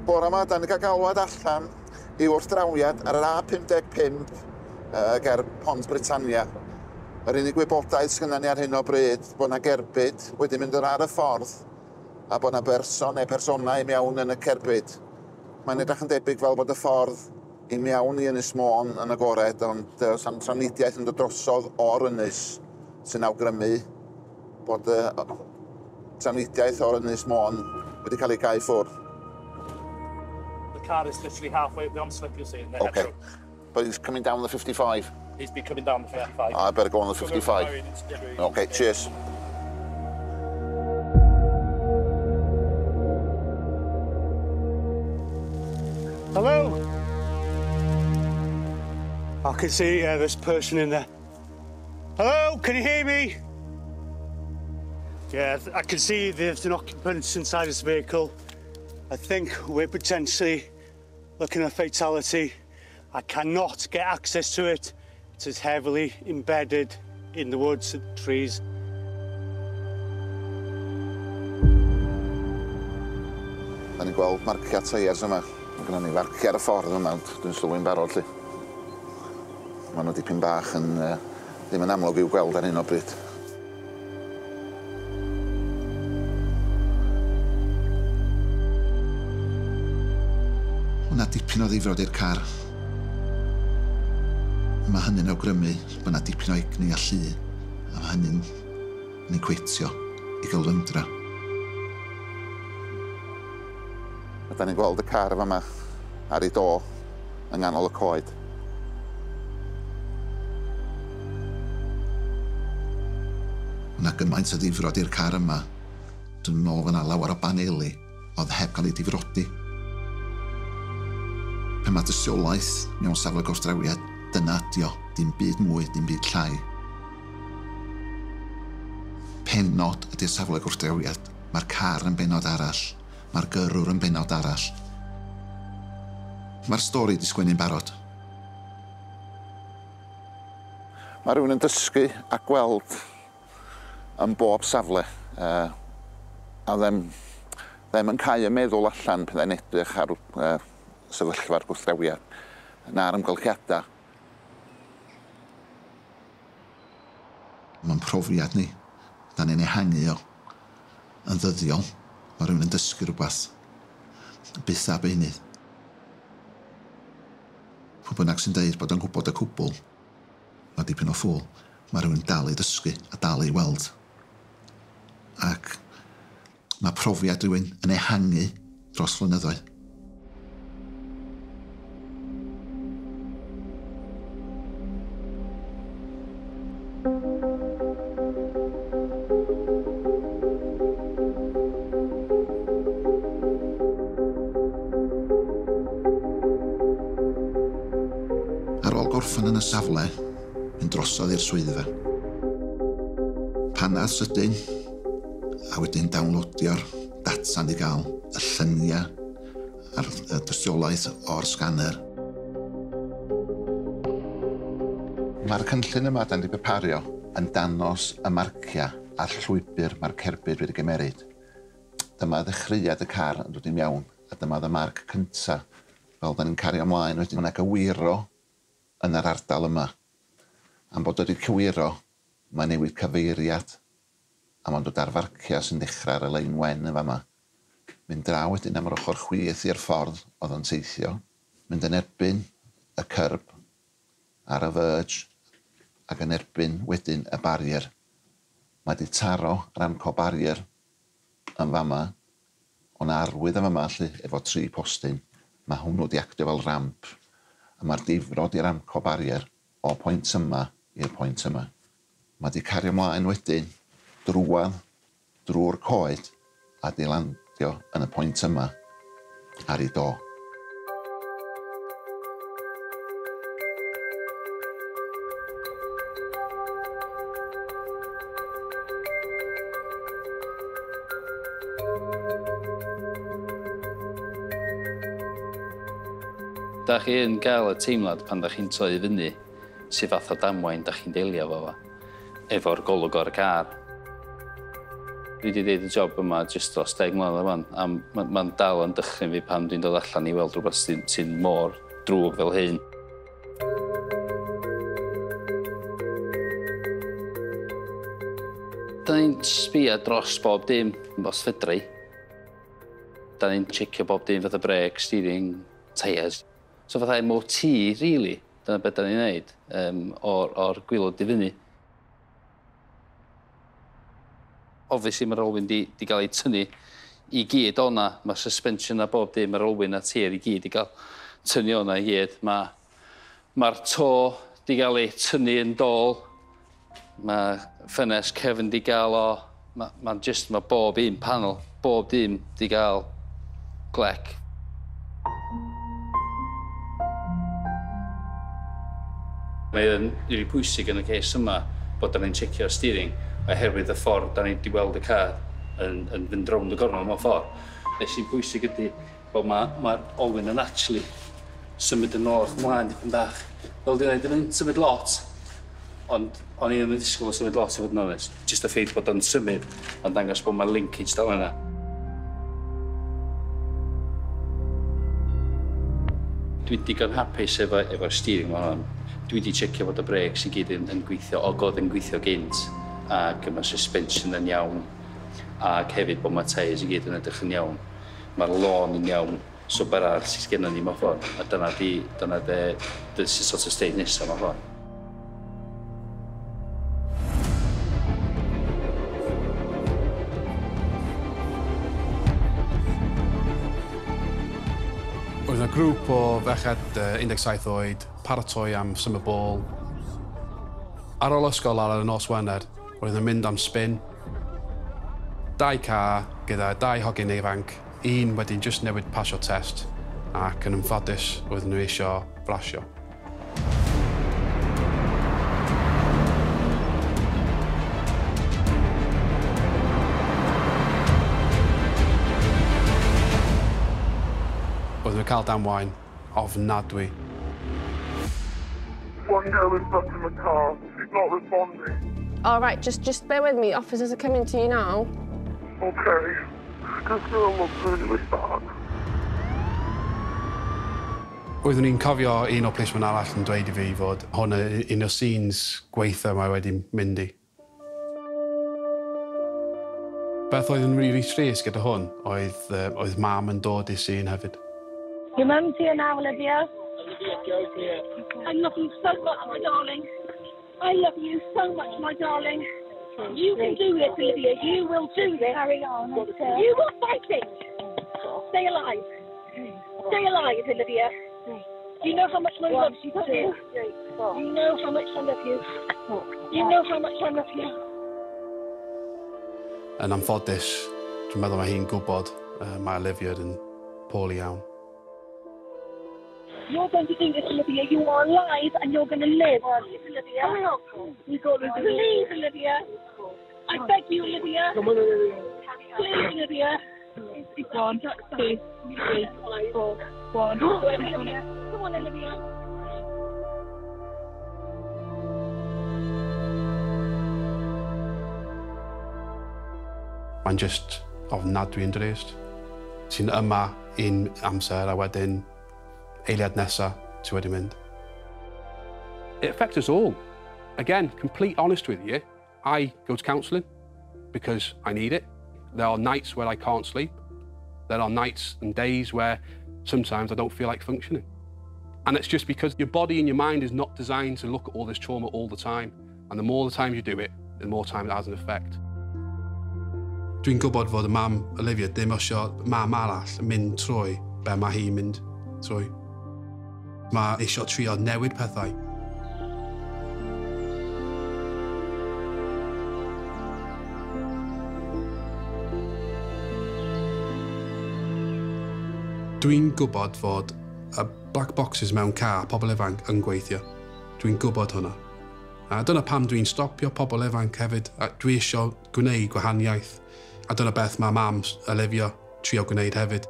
Bora yma, da ni cael galwad allan i wrthdrawiad ar yr A55 ger Pont Britannia. Yr unig wybodaeth sgynna ni ar hyn o bryd bod 'na gerbyd wedi mynd yn ar y ffordd a bod 'na berson neu personau i mewn yn y cerbyd. Mae'n edrych yn debyg fel bod y ffordd i mewn i Ynys Môn yn agored, ond oes 'am trafnidiaeth yn dod drosodd o'r ynys sy'n awgrymu bod y trafnidiaeth o'r Ynys Môn wedi cael ei gau ffwrdd. The car is literally halfway up the on-slip, you'll see, in the Okay. But he's coming down the 55. He's been coming down the 55. I better go on the 55. Okay, cheers. Hello? I can see this person in there. Hello, can you hear me? Yeah, I can see there's an occupant inside this vehicle. I think we're potentially Looking at fatality. I cannot get access to it. It is heavily embedded in the woods and trees. Da ni'n gweld marciau teiars yma. Mae gennym ni farciau ar y ffordd yma, ond dwi'n sylwi'n barod 'lly. Maen nhw dipyn bach yn ddim yn amlwg i'w gweld ar hyn o bryd. Mae 'na dipyn o ddifrod i'r car. Mae hynny'n awgrymu bod 'na dipyn o egni a llu, a mae hynny'n yn equatio i gyflymdra. A da ni'n gweld y car yma ar ei do yng nghanol y coed. Mae 'na gymaint o ddifrod i'r car yma. Dwi'n meddwl fod 'na lawer o baneli oedd heb gael eu difrodi. Pan mae dystiolaeth mewn safle gwrthdrawiad, dyna ydi o, dim byd mwy, dim byd llai. Pennod ydy'r safle gwrthdrawiad. Mae'r car yn bennod arall. Mae'r gyrrwr yn bennod arall. Mae'r stori 'di sgwennu'n barod. Mae rhywun yn dysgu a gweld yn bob safle. A ddim yn cau y meddwl allan pan yn edrych ar sefyllfa'r gwrthdrawiad na'r amgylchiadau. Mae'n profiad ni. Da ni'n ehangu o yn ddyddiol. Mae rhywun yn dysgu rhywbeth. Byth a beunydd. Pwy bynnag sy'n deud bod o'n gwybod y cwbl, mae dipyn o ffŵl. Mae rhywun dal i ddysgu a dal i weld. Ac mae profiad rhywun yn ehangu dros flynyddoedd. Ar ôl gorffen yn y safle, mynd drosodd i'r swyddfa. Panad sydyn, a wedyn downloadio'r data ni gael, y lluniau a'r dystiolaeth o'r scanner. Mae'r cynllun yma dan ni wedi prepario yn danos y marciau a'r llwybr mae'r cerbyd wedi gymeryd. Dyma ddechreuad y car yn dod i mewn, a dyma y marc cynta. Fel da ni'n cario ymlaen, wedyn mae'n gywiro yn yr ardal yma. Am bod wedi cywiro, mae'n newid cyfeiriad, a mae'n dod ar farciau sy'n dechrau ar y lein wen yn fama. Mynd draw wedyn am yr ochr chwith i'r ffordd oedd o'n teithio, mynd yn erbyn y curb ar y verge, ac yn erbyn wedyn y barrier. Mae wedi taro yr Armco barrier yn fama, o'n arwydd yn fama lly, efo 3 postyn. Mae hwnnw wedi actio fel ramp, a mae'r difrod i'r Armco barrier o pwynt yma i'r pwynt yma. Mae wedi cario ymlaen wedyn drwadd, drwy'r coed, a di landio yn y pwynt yma ar ei do. Da chi yn gael y teimlad pan da chi'n troi fyny sydd fath o damwain da chi'n delio efo fo, efo'r golwg o'r car. Dwi wedi deud y job yma jyst dros 10 mlynedd rwan, a ma'n dal yn dychryn fi pan dwi'n dod allan i weld rhywbeth sy'n mor drwg fel hyn. Da ni'n sbio dros bob dim, os fedra i. Da ni'n checio bob dim fatha brake, steering, tyres. So fatha MOT, really, dyna beth da ni'n neud, o'r gwaelod i fyny. Obviously, mae'r olwyn di gael ei tynnu i gyd o'na. Mae suspension a bob dim, mae'r olwyn a tir i gyd i gael tynnu o'na i gyd. Mae'r to di gael ei tynnu yn dôl. Mae ffenest cefn di gael o. Mae bob un panel, bob dim di gael glec. Mae'n rili pwysig yn y case yma bod da ni'n checio'r steering oherwydd y ffordd da ni wedi weld y car yn fynd rownd y gornel mewn ffordd. Be sy'n pwysig ydy bod mae'r olwyn yn actually symud yn ôl ac ymlaen dipyn bach. Fel dwi'n dweud, ddim yn symud lot, ond o'n i ddim yn disgwyl o symud lot i fod yn onest. Just y ffaith bod o'n symud yn dangos bod mae linkage dal yna. Dwi'n digon hapus efo'r steering ma hwn. Dwi wedi checio bod y brakes i gyd yn gweithio, og oedd yn gweithio gynt, ac mae suspension yn iawn, ac hefyd bod mae tyres i gyd yn edrych yn iawn. Mae'r lôn yn iawn, so bar arall sydd gennym ni mewn ffordd, a dyna dy sort of stage nesaf mewn ffordd. Oedd yna grŵp o ferched 17 oed, paratoi am summer ball. Ar ôl ysgol ar y nos Wener, roedd yn mynd am spin. Dau car gyda dau hogyn ifanc, un wedyn just newid pasio test, ac yn ymffodus roedden nhw eisiau rasio. Oedden nhw'n cael damwain ofnadwy. One girl is stuck in the car. She's not responding. All right, just bear with me. Officers are coming to you now. Okay. This girl looks really bad. Oeddwn i'n cofio un o'r policeman arall yn dweud i fi fod hwn yn un o'r scenes gweitha mae wedi mynd i. Beth oedd yn really trist gyda hwn oedd mam yn dod i'r scene hefyd. Your mum's here now, Olivia. Olivia, go here. I love you so much, my darling. I love you so much, my darling. You can do this, Olivia. You will do this. Carry on. You will fight it. Stay alive. Stay alive, Olivia. You know how much I love you, don't you? You know how much I love you. You know how much I love you. Yn anffodus, dwi'n meddwl mae hi'n gwybod mae Olivia yn poorly iawn. You're going to do this, Olivia. You are alive and you're going to live. Please, Olivia. You got to do Please, Olivia. I beg you, Olivia. Come on, Olivia. Please, Olivia. 1, 2, 3, 4, 1. Come on, Olivia. Mae'n just ofnadwy yn drist. Ti'n yma un amser a wedyn eiliad nesa ti wedi mynd. It affects us all. Again, complete honest with you, I go to counselling because I need it. There are nights where I can't sleep. There are nights and days where sometimes I don't feel like functioning. And it's just because your body and your mind is not designed to look at all this trauma all the time. And the more the times you do it, the more time it has an effect. Dwi'n gwybod fod y mam Olivia ddim isio mam arall yn mynd trwy be mae hi'n mynd trwy. Mae eisiau trio newid pethau. Dwi'n gwybod fod y black boxes mewn car pobl ifanc yn gweithio. Dwi'n gwybod hwnna. A dyna pam dwi'n stopio pobl ifanc hefyd. A dwi eisiau gwneud gwahaniaeth. A dyna beth mae mam Olivia trio gwneud hefyd.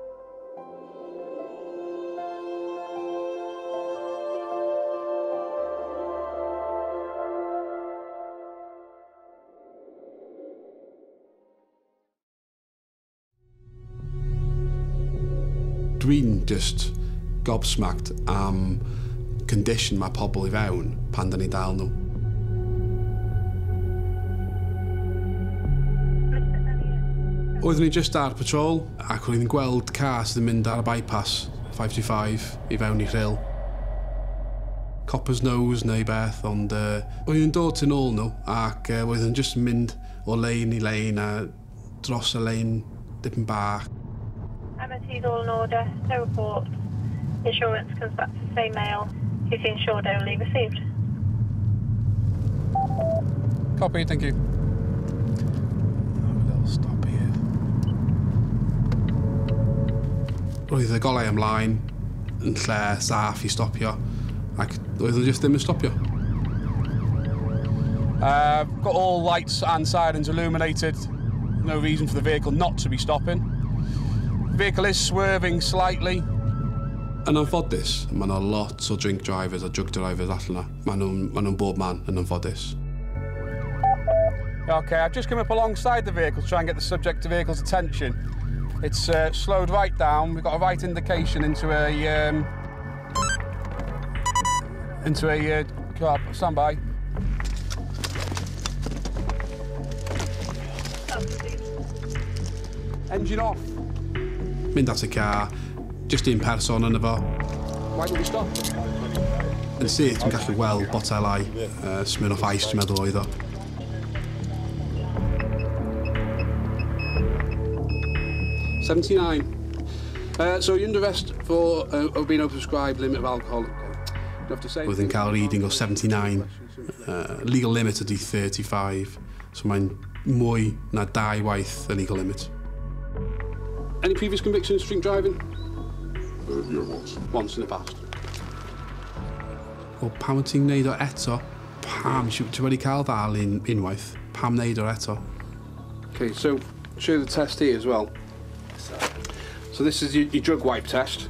Dwi'n just gobsmacked am condition mae pobl i fewn pan da ni'n dal nhw. Oeddwn ni just ar patrol ac o'n i'n gweld car sydd yn mynd ar y bypass 525 i fewn i Rhyl. Copper's nose neu beth, ond oedd yn dod tu nôl nhw ac oedd yn just mynd o lane i lane a dros y lane dipyn bach. MOT's all in order, no reports. Insurance comes back to say male. He's insured only received. Copy, thank you. Have a little stop here. Roedd y golau ymlaen yn lle saff i stopio ac oedd nhw just ddim yn stopio. Got all lights and sirens illuminated. No reason for the vehicle not to be stopping. Vehicle is swerving slightly. Yn anffodus, mae yna lot o drink drivers a drug drivers allan yna. Maen nhw'n ma nhw bob man yn anffodus. Okay, I've just come up alongside the vehicle to try and get the subject of the vehicle's attention. It's slowed right down. We've got a right indication into a car. Stand by. Engine off. Mynd at y car, just un person yna fo. Why did we stop? Yn syth, dwi'n gallu weld botelau, Smirnoff Ice, dwi'n meddwl oedd o. 79. So you're under arrest for being overprescribed limit of alcohol. You have to say. Oedd yn cael reading o 79. Legal limit ydy 35. So mae'n mwy na dau waith y legal limit. Any previous convictions for drink driving? Yeah, once. Once in the past. O, pam wyt ti'n gwneud o eto? Pam? Ti wedi cael ddal unwaith. Pam wneud o eto? Okay, so show the test here as well. So this is your drug wipe test.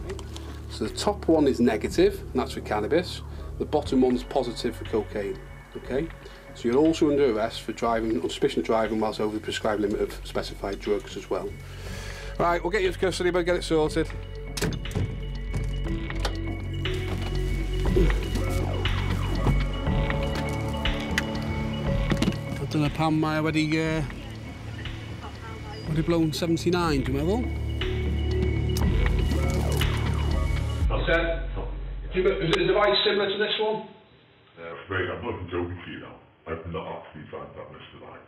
So the top one is negative, and that's for cannabis. The bottom one's positive for cocaine, okay? So you're also under arrest for driving, on suspicion of driving whilst over the prescribed limit of specified drugs as well. Right, we'll get you to custody, but get it sorted. Dyna pam mae wedi blown 79, dwi'n meddwl. That's it. Is it a device similar to this one? Mate, I'm not even joking to you now. I've not actually found that Mr. Knight.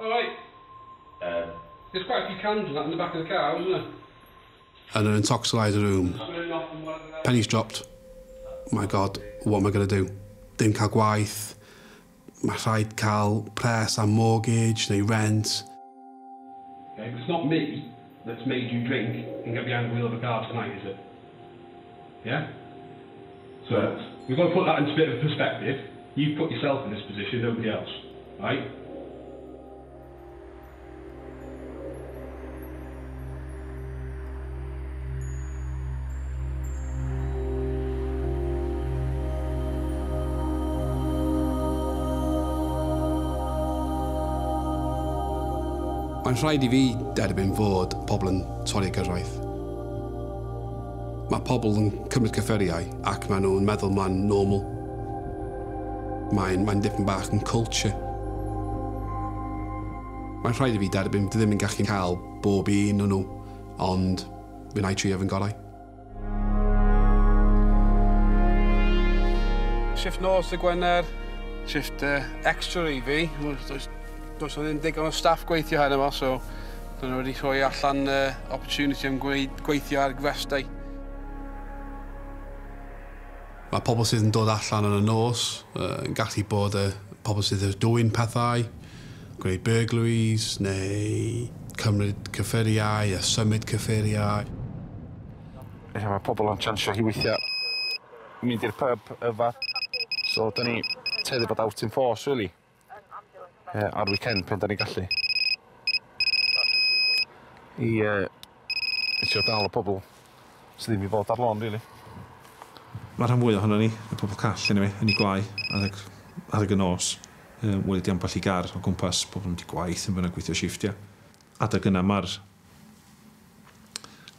All right. There's quite a few cans and that in the back of the car, wasn't there? And an intoxicated room. Pennies dropped. My God, what am I going to do? Dim cael gwaith. Mae rhaid cael pres am mortgage neu rent. Okay, but it's not me that's made you drink and get behind the wheel of a car tonight, is it? Yeah? So, we've got to put that into a bit of perspective. You've put yourself in this position, nobody else, right? Mae'n rhaid i fi derbyn fod pobl yn torri gyfraith. Mae pobl yn cymryd cyffuriau ac maen nhw'n meddwl mae'n normal. Mae'n dipyn bach yn culture. Mae'n rhaid i fi derbyn dwi ddim yn gallu cael bob un o'n nhw, ond fi wna i trio fy ngorau. Shift nos y Gwener, shift extra i fi. Does na ddim digon o staff gweithio heno fo, so dyn nhw wedi rhoi allan opportunity am gweithio ar rest day. Mae pobl sydd yn dod allan yn y nos yn gallu bod y pobl sydd yn dwyn pethau, gwneud burglaries neu cymryd cyffuriau a symud cyffuriau. Mae pobl yn chansio hi weithiau mynd i'r pub yfad, so dyn ni tueddu bod out in force, really. Ar weekend pan da ni gallu. I trio dal y pobl sydd ddim i fod ar lôn, really. Mae rhan fwy ohono ni, y pobl call, anyway, yn ei gwlau, adeg y nos. Wedi di ambell i gar o gwmpas, pobl yn mynd i gwaith yn bynnag gweithio shifftiau. Adeg yna mae'r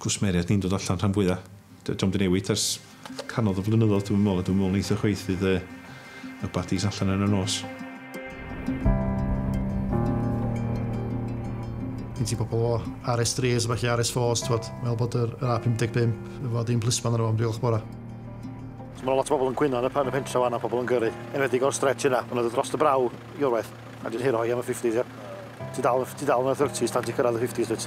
cwsmeriaid ni'n dod allan rhan fwyaf. Dio'm di newid ers cannoedd o flynyddoedd, dwi'n meddwl, a dwi'n meddwl neith o chwaith fydd y badis allan yn y nos. Gen ti bobl o RS3s a falle RS4s, ti'n meddwl bod yr A55 efo dim plisman arno fo am 2:00 bora. So mae lot o bobl yn cwyno yn y pentre fan a pobl yn gyrru. Enwedig o'r stretch yna, maen nhw'n dod dros y braw i Iorwerth, a dwi'n hiro hi am y 50s, ia. Ti dal yn y 30s tan ti'n cyrraedd y 50s, dwyt.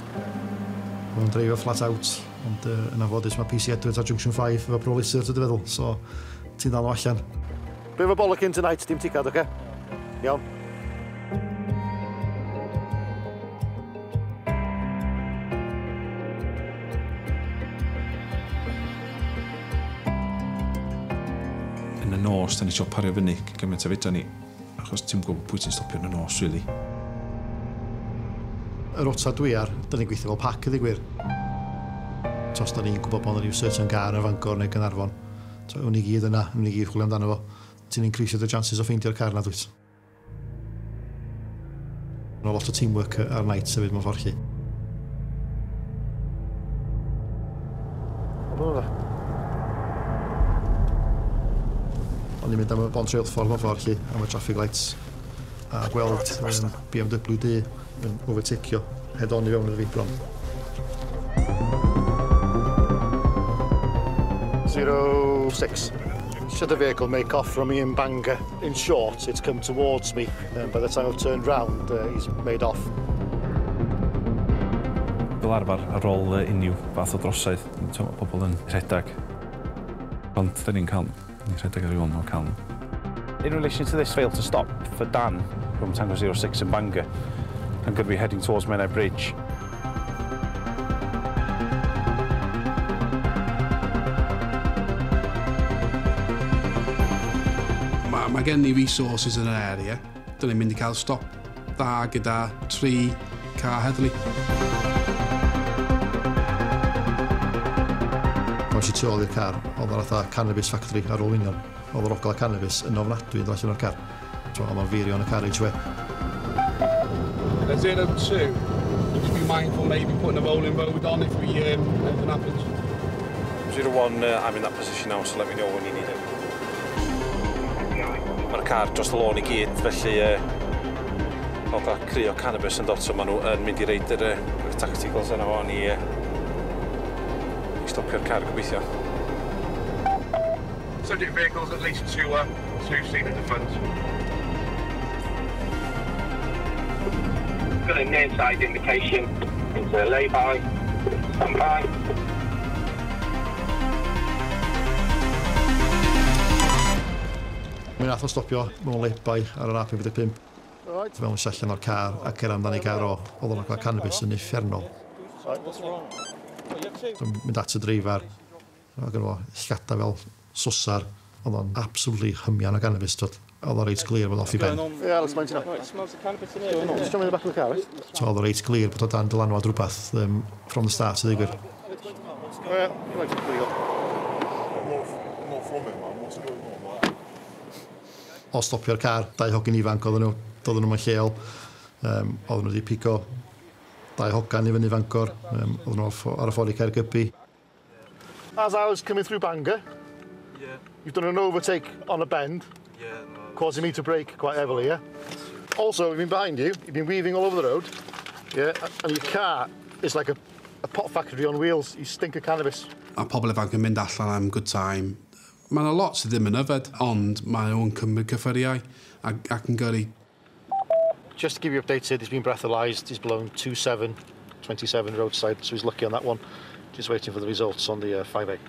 Maen nhw'n dreifio flat out, ond yn anffodus mae PC Edwards ar Junction 5 efo Pro Lister, dwi'n feddwl, so ti'n dal nhw allan. Dwi efo bollock in tonight, dim ticad, oce? Iawn. Yn y nos, da ni eisiau pario fyny gymaint a fedra ni, achos ti'n gwybod pwy ti'n stopio yn y nos, really. Y rota dwi ar, da ni'n gweithio fel pac, ydy gwir. So, os da ni'n gwybod bod yna rhyw certain gar yn Fangor neu Gaernarfon, so, awn ni gyd yna, awn ni gyd chwilio amdano fo. Ti'n increasio the chances o ffeindio'r car na, dwyt. Mae lot o teamwork ar night hefyd mewn ffordd chi. O'n i'n mynd am y bont reilffordd mewn ffordd chi, am y traffic lights, a gweld BMW du yn overtakeio head on i fewn iddo fi bron. 06. Should the vehicle make off from me in Bangor? In short, it's come towards me, and by the time I've turned round, he's made off. Fel arfer, ar ôl unrhyw fath o drosedd, mae pobl yn rhedeg. Ond dyn ni'n cael, ni'n rhedeg ar ôl nhw cael nhw. In relation to this fail to stop for Dan from Tango 06 in Bangor, I'm going to be heading towards Menai Bridge. Mae gen ni resources yn yr area. Dyn ni'n mynd i cael stop dda gyda 3 car heddlu. Pan es i tu ôl i'r car, oedd o'r fatha cannabis factory ar ôl union. Oedd yr ogla cannabis yn ofnadwy yn dod allan o'r car. So, oedd o'n feirio yn y carriageway. In a 02, would you be mindful maybe putting a rolling road on if we anything happens? 01, I'm in that position now, so let me know when you need it. Mae'r car dros y lôn i gyd, felly oedd o cry o cannabis yn dod, so maen nhw yn mynd i reid yr tacticals yna fo'n i stopio'r car gobeithio. Subject vehicles at least two seen at the front. Got a near side indication into a lay-by. Stand by. Mi nath o stopio mewn lay-by ar yr A55. Fel yn allan o'r car a cer amdani gar o, oedd o'n cael cannabis yn uffernol. So, mynd at y dreifar, oedd gynno fo llgada fel sosar, oedd o'n absolutely hymian o cannabis, twyd. Oedd o'n reit glir bod off i ben. Yeah, let's mind you now. Just jump in the back of the car, right? So oedd o'n reit glir bod o dan dylanwad rhywbeth from the start, i ddweud gwir. Yeah, you like to pretty good. Not from it, man. What's going on? O stopio'r car, dau hogyn ifanc oedden nhw, doedden nhw'n lleol. Oedden nhw wedi pigo dau hogan i fyny Fangor, oedden nhw ar y ffordd i Caergybi. As I was coming through Bangor, yeah, you've done an overtake on a bend, yeah, no, causing me to brake quite heavily, yeah? Also, we've been behind you, you've been weaving all over the road, yeah, and your car is like a pot factory on wheels, you stink of cannabis. A pobl ifanc yn mynd allan am good time. Mae yna lot sydd ddim yn yfed, ond mae nhw'n cymryd cyffuriau ac yn gyrru. Just to keep you updated, he's been breathalyzed, he's blown 27, 27 roadside, so he's lucky on that one. Just waiting for the results on the 5A.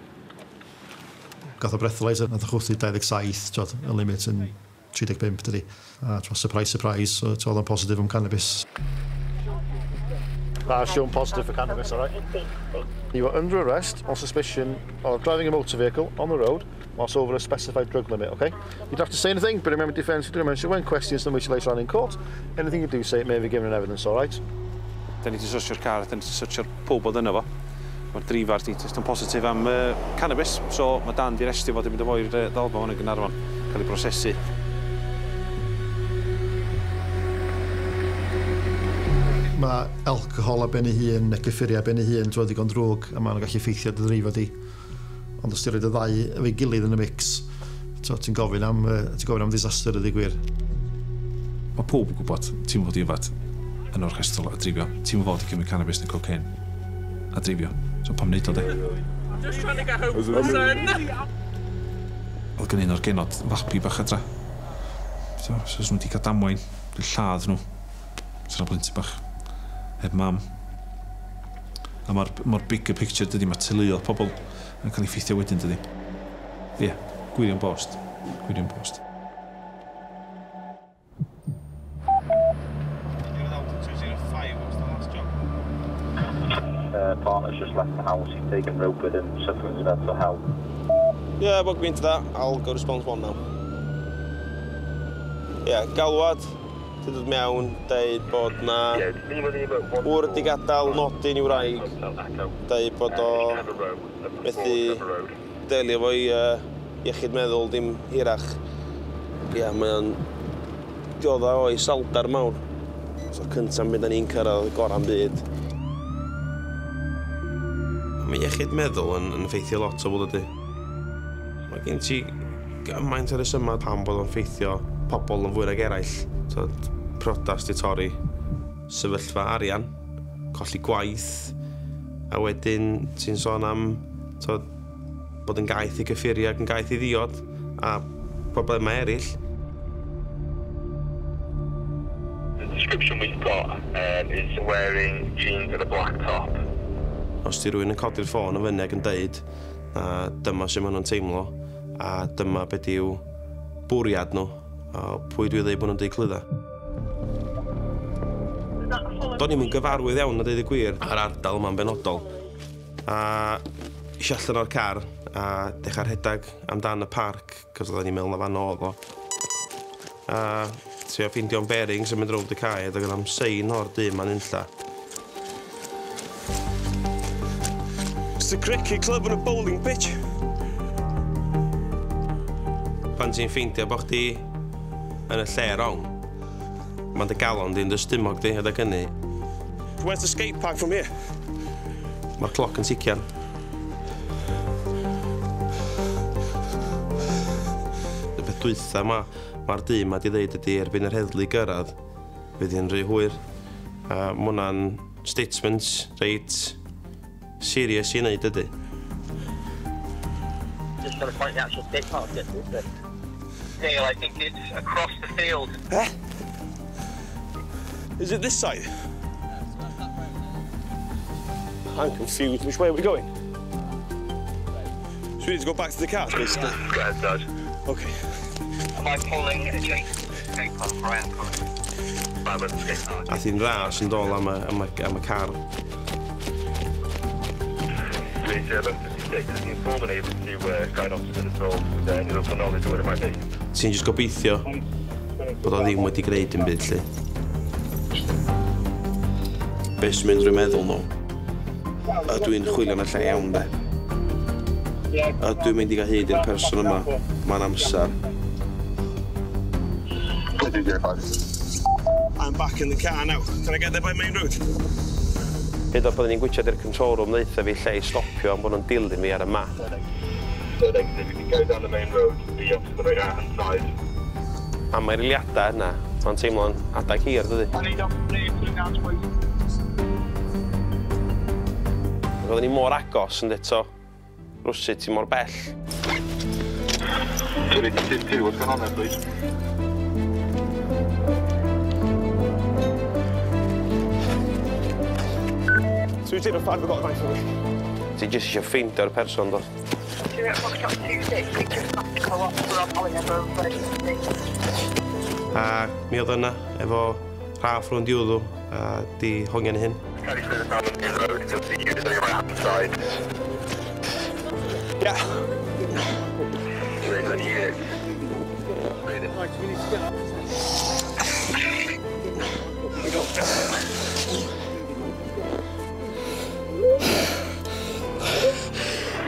Gath o breathalyzer, nath o chwthu 27, twod, y limit yn 35, dydi. A twod, surprise, surprise, so twod, oedd o'n positif am cannabis. That's shown positive for cannabis, all right? You are under arrest on suspicion of driving a motor vehicle on the road whilst over a specified drug limit, okay? You don't have to say anything, but remember, defence, you do mention when questions, then which later on in court. Anything you do say, it may be given in evidence, all right? Da ni wedi searchio'r car, da ni wedi searchio'r pob oedd yno fo. Mae'r dreifar di testio'n positif am cannabis, so mae Dan di arestio fo, di mynd â fo i'r ddalfa hwn yn Gaernarfon, cael ei brosesu. Mae alcohol ar ben ei hun, neu gyffuriau ar ben ei hun, dwi'n digon drwg, a maen nhw'n gallu effeithio dy ddreifo di. Ond os ti'n rhoi y ddau efo'i gilydd yn y mix, ti'n gofyn am disaster ydy gwir. Mae pob yn gwybod, ti'n fod i yfad yn orchestol a dreifio. Ti'n fod i cymryd cannabis neu cocaine a dreifio. So pam wneud o de? Just trying to get home for the sun. Oedd gen un o'r genod fabi bach adra. So, so nhw wedi cael damwain, wedi lladd nhw. Sy'n blentyn bach heb mam. A mae'r ma bigger picture dydy, mae teuluoedd pobl yn cael ei ffeithio wedyn dydy. Ie, yeah, gwirion bost. Gwirion bost. Partner's just left the house, he's taken rope with him, suffering with mental health. Yeah, book me into that. I'll go response one now. Yeah, galwad Ti'n dod mewn, deud bod na gŵr wedi gadael nodyn i'w wraig, deud bod o methu delio efo'i iechyd meddwl dim hirach. Ia, mae o'n diodda o iseldar mawr. So cyntaf byd ni'n cyrraedd gorau'n byd. Mae iechyd meddwl yn effeithio lot o bobl ydy. Mae gen ti gymaint o resymau pam bod o'n effeithio pobl yn fwy nag eraill. So, priodas di torri, sefyllfa arian, colli gwaith, a wedyn ti'n sôn am so, bod yn gaeth i gyffuriau ac yn gaeth i ddiod, a problemau eraill. The description we've got is wearing jeans and a black top. Os di rhywun yn codi'r ffôn yn fyny ac yn deud na dyma sut maen nhw'n teimlo a dyma beth yw bwriad nhw, a pwy dwi dweud bod nhw'n deud clwydda. Do'n i'm yn gyfarwydd iawn a deud y gwir ar ardal yma'n benodol. A eisiau allan o'r car a dechrau rhedeg amdan y parc, cos oedden ni'n meddwl na fan oedd o. A trio ffeindio'n bearings yn mynd rownd y cae, ac oedd am sein o'r dyn ma'n unlla. It's a cricket club and a bowling pitch. Pan ti'n ffeindio bod chdi yn y lle wrong, mae'n dy galon di'n dy stumog di adeg hynny. Where's the skate park from here? Mae'r cloc yn tician. Y peth dwytha ma, mae'r dyn ma di ddeud ydi erbyn yr heddlu gyrraedd, fydd hi'n rhy hwyr. A ma' hwnna'n statement reit serious i wneud ydy. Just trying to find the actual skate park, isn't it? Neil, I think it's across the field. Eh? Is it this side? I'm confused. Which way are we going? So we need to go back to the cars, basically? Yeah, go ahead, Dad. Okay. Am I pulling adjacent to the skate park or I am pulling? By the skate park. Ath hi'n ras yn dôl am y car. 56, is the informant able to guide officers at all with any local knowledge of where it might be? Ti'n jyst gobeithio bod o ddim wedi gwneud dim byd, lle. Be sy'n mynd drwy meddwl nhw? A dwi'n chwilio yn y lle iawn, de. A dwi'n mynd i gael hyd i'r person yma. Mae'n amser. I'm back in the car now. Can I get there by main road? Hyd oed byddwn ni'n gwitsiad i'r control room ddeutha fi lle i stopio am bod nhw'n dilyn fi ar y map. So negative, if you go down the main road, be up to the right hand side. A mae'r eiliadau yna, mae'n teimlo'n adag hir, dydy? Oedden ni mor agos yn eto, rwsut ti mor bell. 2, what's going on there, please? 205, we've got a knife for me. Ti jyst eisiau ffeindio'r person, do. A mi oedd yna, efo rhaff rownd i wddw, a di hongian hyn. Yeah.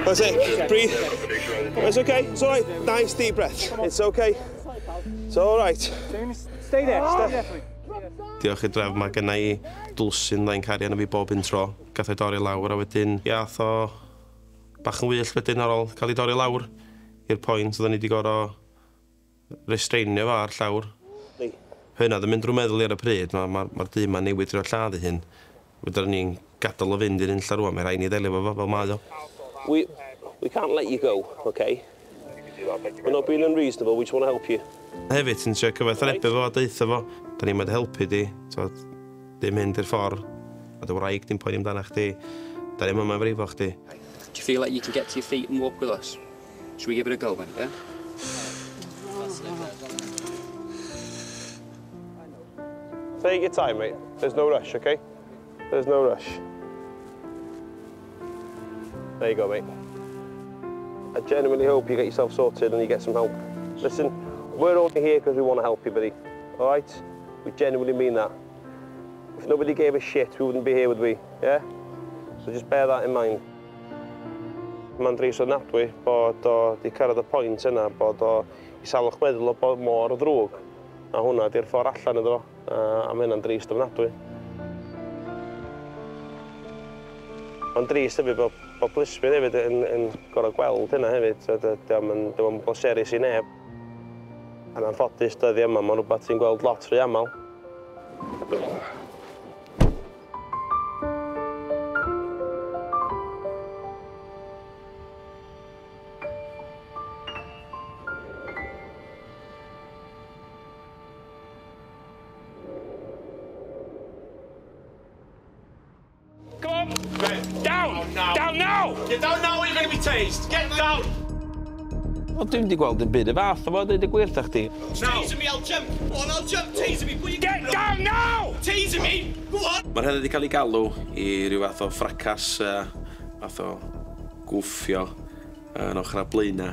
That's it. Breathe. It's okay. It's all right. Nice deep breath. It's okay. It's all right. Stay there. Stay there. Diolch i'r drefn, mae genna i dwlsyn dda'n cario arna fi bob un tro. Gath o'i dorri lawr a wedyn, ia, ath o bach yn wyllt wedyn ar ôl cael ei dorri lawr i'r pwynt oedden ni wedi gorfod restrainio fo ar llawr. Hynna oedd yn mynd drwy meddwl i ar y pryd, mae'r dyn ma'n newid drwy'r lladd ei hun. Fedra ni'n gadael o fynd i'r unlla rŵan, mae rhaid ni ddelio fo fel mae o. We can't let you go, okay? We're not being unreasonable, we just want to help you. Hefyd, ti'n trio cyfathrebu fo a deutha fo, da ni'n mynd helpu di, so, ddim mynd i'r ffordd, a dy wraig di'n poeni amdana chdi, da ni'n yma frifo chdi. Do you feel like you can get to your feet and walk with us? Should we give it a go then, yeah? Take your time, mate. There's no rush, okay? There's no rush. There you go, mate. I genuinely hope you get yourself sorted and you get some help. Listen, we're all here because we want to help you, buddy. All right? We genuinely mean that. If nobody gave a shit, we wouldn't be here, would we? Yeah? So just bear that in mind. Mae'n drist ofnadwy bod o 'di cyrraedd y pwynt yna, bod o i salwch meddwl o bod mor ddrwg. A hwnna 'di'r ffordd allan iddo fo, a mae hynna'n drist ofnadwy. Mae'n drist hefyd bod plismyn hefyd yn gorfod gweld hynna hefyd. So, 'di o'm bleserus i neb. Yn anffodus dyddiau yma, mae'n rhywbeth ti'n gweld lot rhy aml. Come on! Down! Down now! Get down now or you're going to be tased! Get down! Wel, dwi'm 'di gweld dim byd y fath o fo, deud y gwir 'tha chdi. Taser me, I'll jump! Go on, I'll jump! Taser me! Put your Get down now! Taser me! Go on! Mae'r heddlu wedi cael ei galw i ryw fath o fracas, fath o gwffio yn ochr blaena.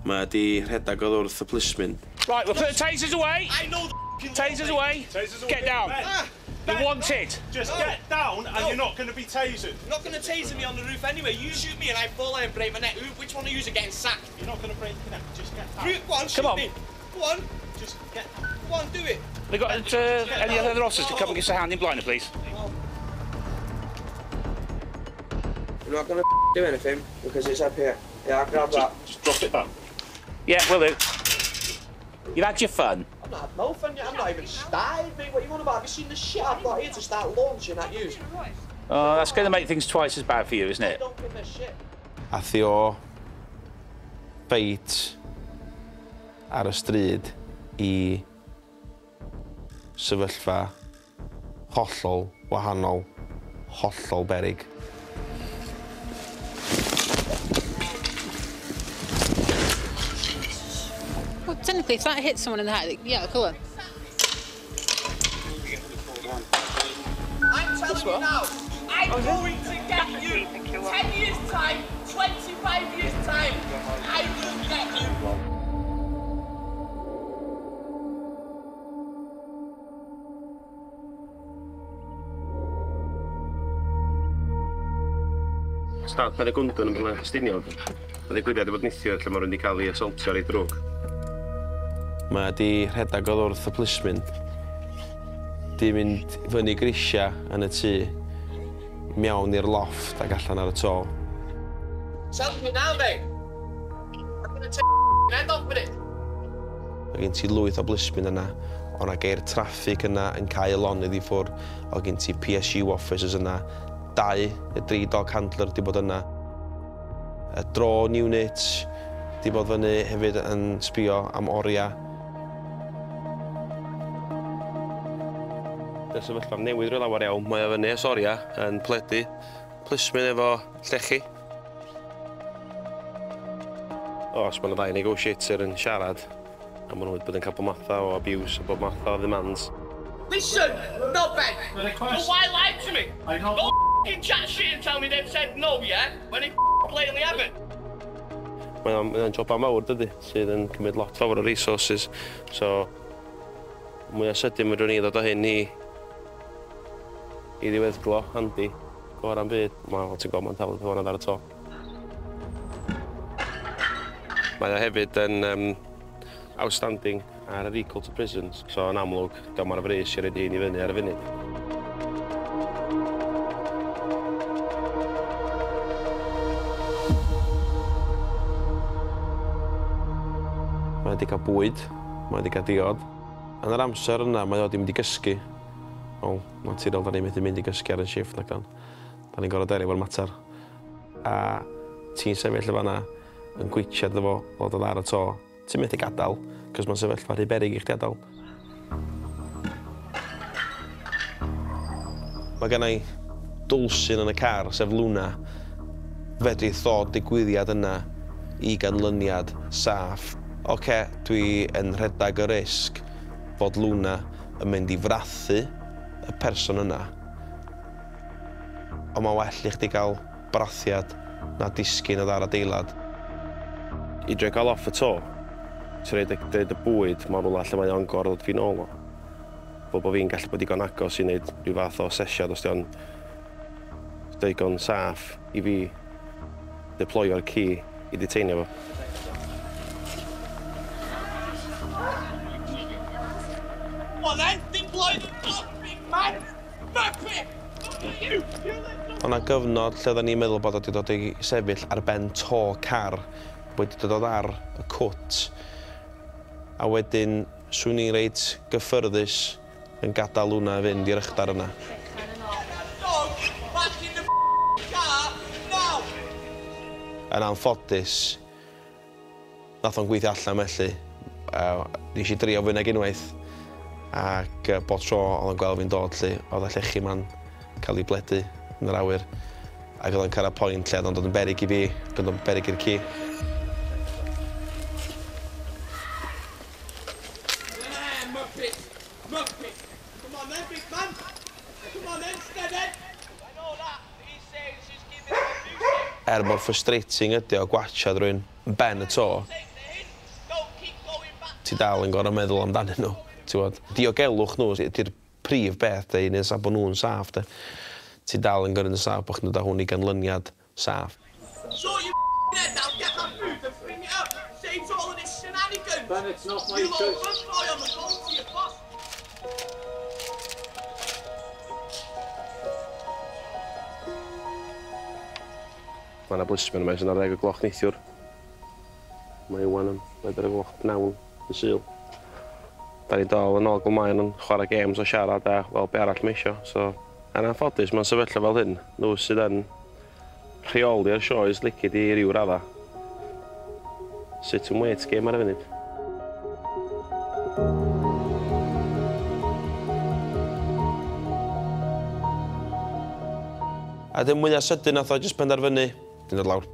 Mae wedi rhedeg oddi wrth y plismyn. Right, we'll put the tasers away. I know the Tasers away. Tasers away. Get down. Ben, You're wanted. Just get down and you're not going to be tasered. You're not going to taser me on the roof anyway. You shoot me and I fall and break my neck. Which one of you are getting sacked? You're not going to break your neck. Just get down. Go on, shoot Come on. me. Go on. Just get Go on, do it. They got any other officers to come and give us a hand in blinder, please? We're not going to do anything because it's up here. Yeah, I'll grab that. Just drop it down. Yeah, will do. You've had your fun. I've not had no fun yet. I'm not even started, mate. What are you on about? Have you seen the shit I've got here to start launching at you? Oh, that's going to make things twice as bad for you, isn't it? Don't give a shit. Ath hi o fight ar y stryd i sefyllfa hollol wahanol, hollol beryg. Well, technically, if that hits someone in the head, yeah, it'll kill them. I'm telling you now, I'm going to get you. 10 years' time, 25 years' time, I will get you. Stad Pen y Gwndwn yn Blaenau Ffestiniog. Mae ddigwyddiad wedi bod neithiwr lle mae rhywun wedi cael ei assaultio ar ei drwg. Mae wedi rhedeg oddi wrth y plismyn. Di mynd fyny grisia yn y tŷ, mewn i'r loft ac allan ar y to. Tell me now, mate. I'm going to take your head off with it. Mae gen ti lwyth o blismyn yna, o 'na geir traffig yna yn cael lonydd i ffwrdd, o gen ti PSU officers yna, 2 neu 3 dog handler di bod yna. Y drone unit di bod fyny hefyd yn sbio am oriau. Y sefyllfa newydd rhy lawer iawn, mae o fyny ers oriau yn pledu plismyn efo llechi. Os mae 'na ddau negotiator yn siarad, a maen nhw wedi bod yn cael bob matha o abuse a bob matha o demands. Listen, not Ben. The request. But why lie to me? I know. Don't f***ing chat shit and tell me they've said no, yeah? When they blatantly haven't. Mae o'n job mawr, dydy, sydd yn cymryd lot fawr o resources. So, mwy o sydyn fedrwn ni ddod o hyn i ddiweddglo, handi, gorau'n byd. Mae, fel ti'n gweld, mae'n taflu hwnna ar y to. Mae o hefyd yn outstanding ar y recall to prisons. So, yn amlwg, dio'm ar frys i roid hyn i fyny ar y funud. Mae wedi cael bwyd, mae wedi cael diod. Yn yr amser yna, mae o wedi mynd i gysgu. Wel, naturiol, da ni'n methu mynd i gysgu ar y shift nac dan. Da ni'n gorfod delio efo'r mater. A ti'n sefyll y fan'na yn gwitsiad iddo fo, ddod o ar y to. Ti'n methu gadael, cos mae'n sefyllfa rhy beryg i chdi adael. Mae genna i dwlsyn yn y car, sef Luna. Fedrith ddod digwyddiad yna i ganlyniad saff. Oce, dwi yn rhedeg y risg fod Luna yn mynd i frathu y person yna. Ond mae'n well i chdi gael brathiad na disgyn o ar adeilad. I drio gael off y to, ti'n rhoid y bwyd mewn rhywle lle mae o'n gorfod fi nôl o. Bo fi'n gallu bod digon agos i wneud rhyw fath o asesiad os di o'n digon saff i fi deployo'r ci i detainio fo. Well then, deploy the dog, big man! Muppet! Look at you! O'na gyfnod lle oedden ni'n meddwl bod o wedi dod i sefyll ar ben to car, wedi dod ar y cwt, a wedyn swn i'n reit gyffyrddus yn gadael hwnna fynd i'r ychdar yna. Dog, back in the car, now! Yn anffodus, nath o'n gweithio allan felly. Nes i drio fwy nag unwaith, ac bob tro oedd o'n gweld fi'n dod 'lly, oedd y llechi ma'n cael ei bledu yn yr awyr, ac oedd o'n cyrraedd pwynt lle oedd o'n dod yn beryg i fi, ac oedd o'n beryg i'r ci. Yeah, Muppet! Muppet! Come on then, big man! Come on then, steady! I know that. He says she's giving him abuse. Er mor frustrating ydi o gwatchad rhywun yn ben y to, ti dal yn gorfod meddwl amdanyn nhw. Ti'n gwbod, diogelwch nhw ydy'r prif beth, de, i neud sa bod nhw'n saff, de. Ti dal yn gorfod yn saff bod chdi'n dod â hwn i ganlyniad saff. Sort your head out, get my food and bring it up. Saves all of this shenanigans. Ben, it's not my You'll all choice. run boy on the phone to your boss. Mae yna blismyn yma sy'n 10 o gloch neithiwr. Mae wan am 4 o gloch pnawn y Sul. Da ni dal yn ôl Gylmaen yn chwarae games o siarad a wel be arall mae isio. So, yn anffodus, mae'n sefyllfa fel hyn. Nhw sydd yn rheoli'r sioe lici di i ryw radda. Sit and wait game ar y funud. A dim mwyaf sydyn nath o jyst penderfynu, dyn dod lawr.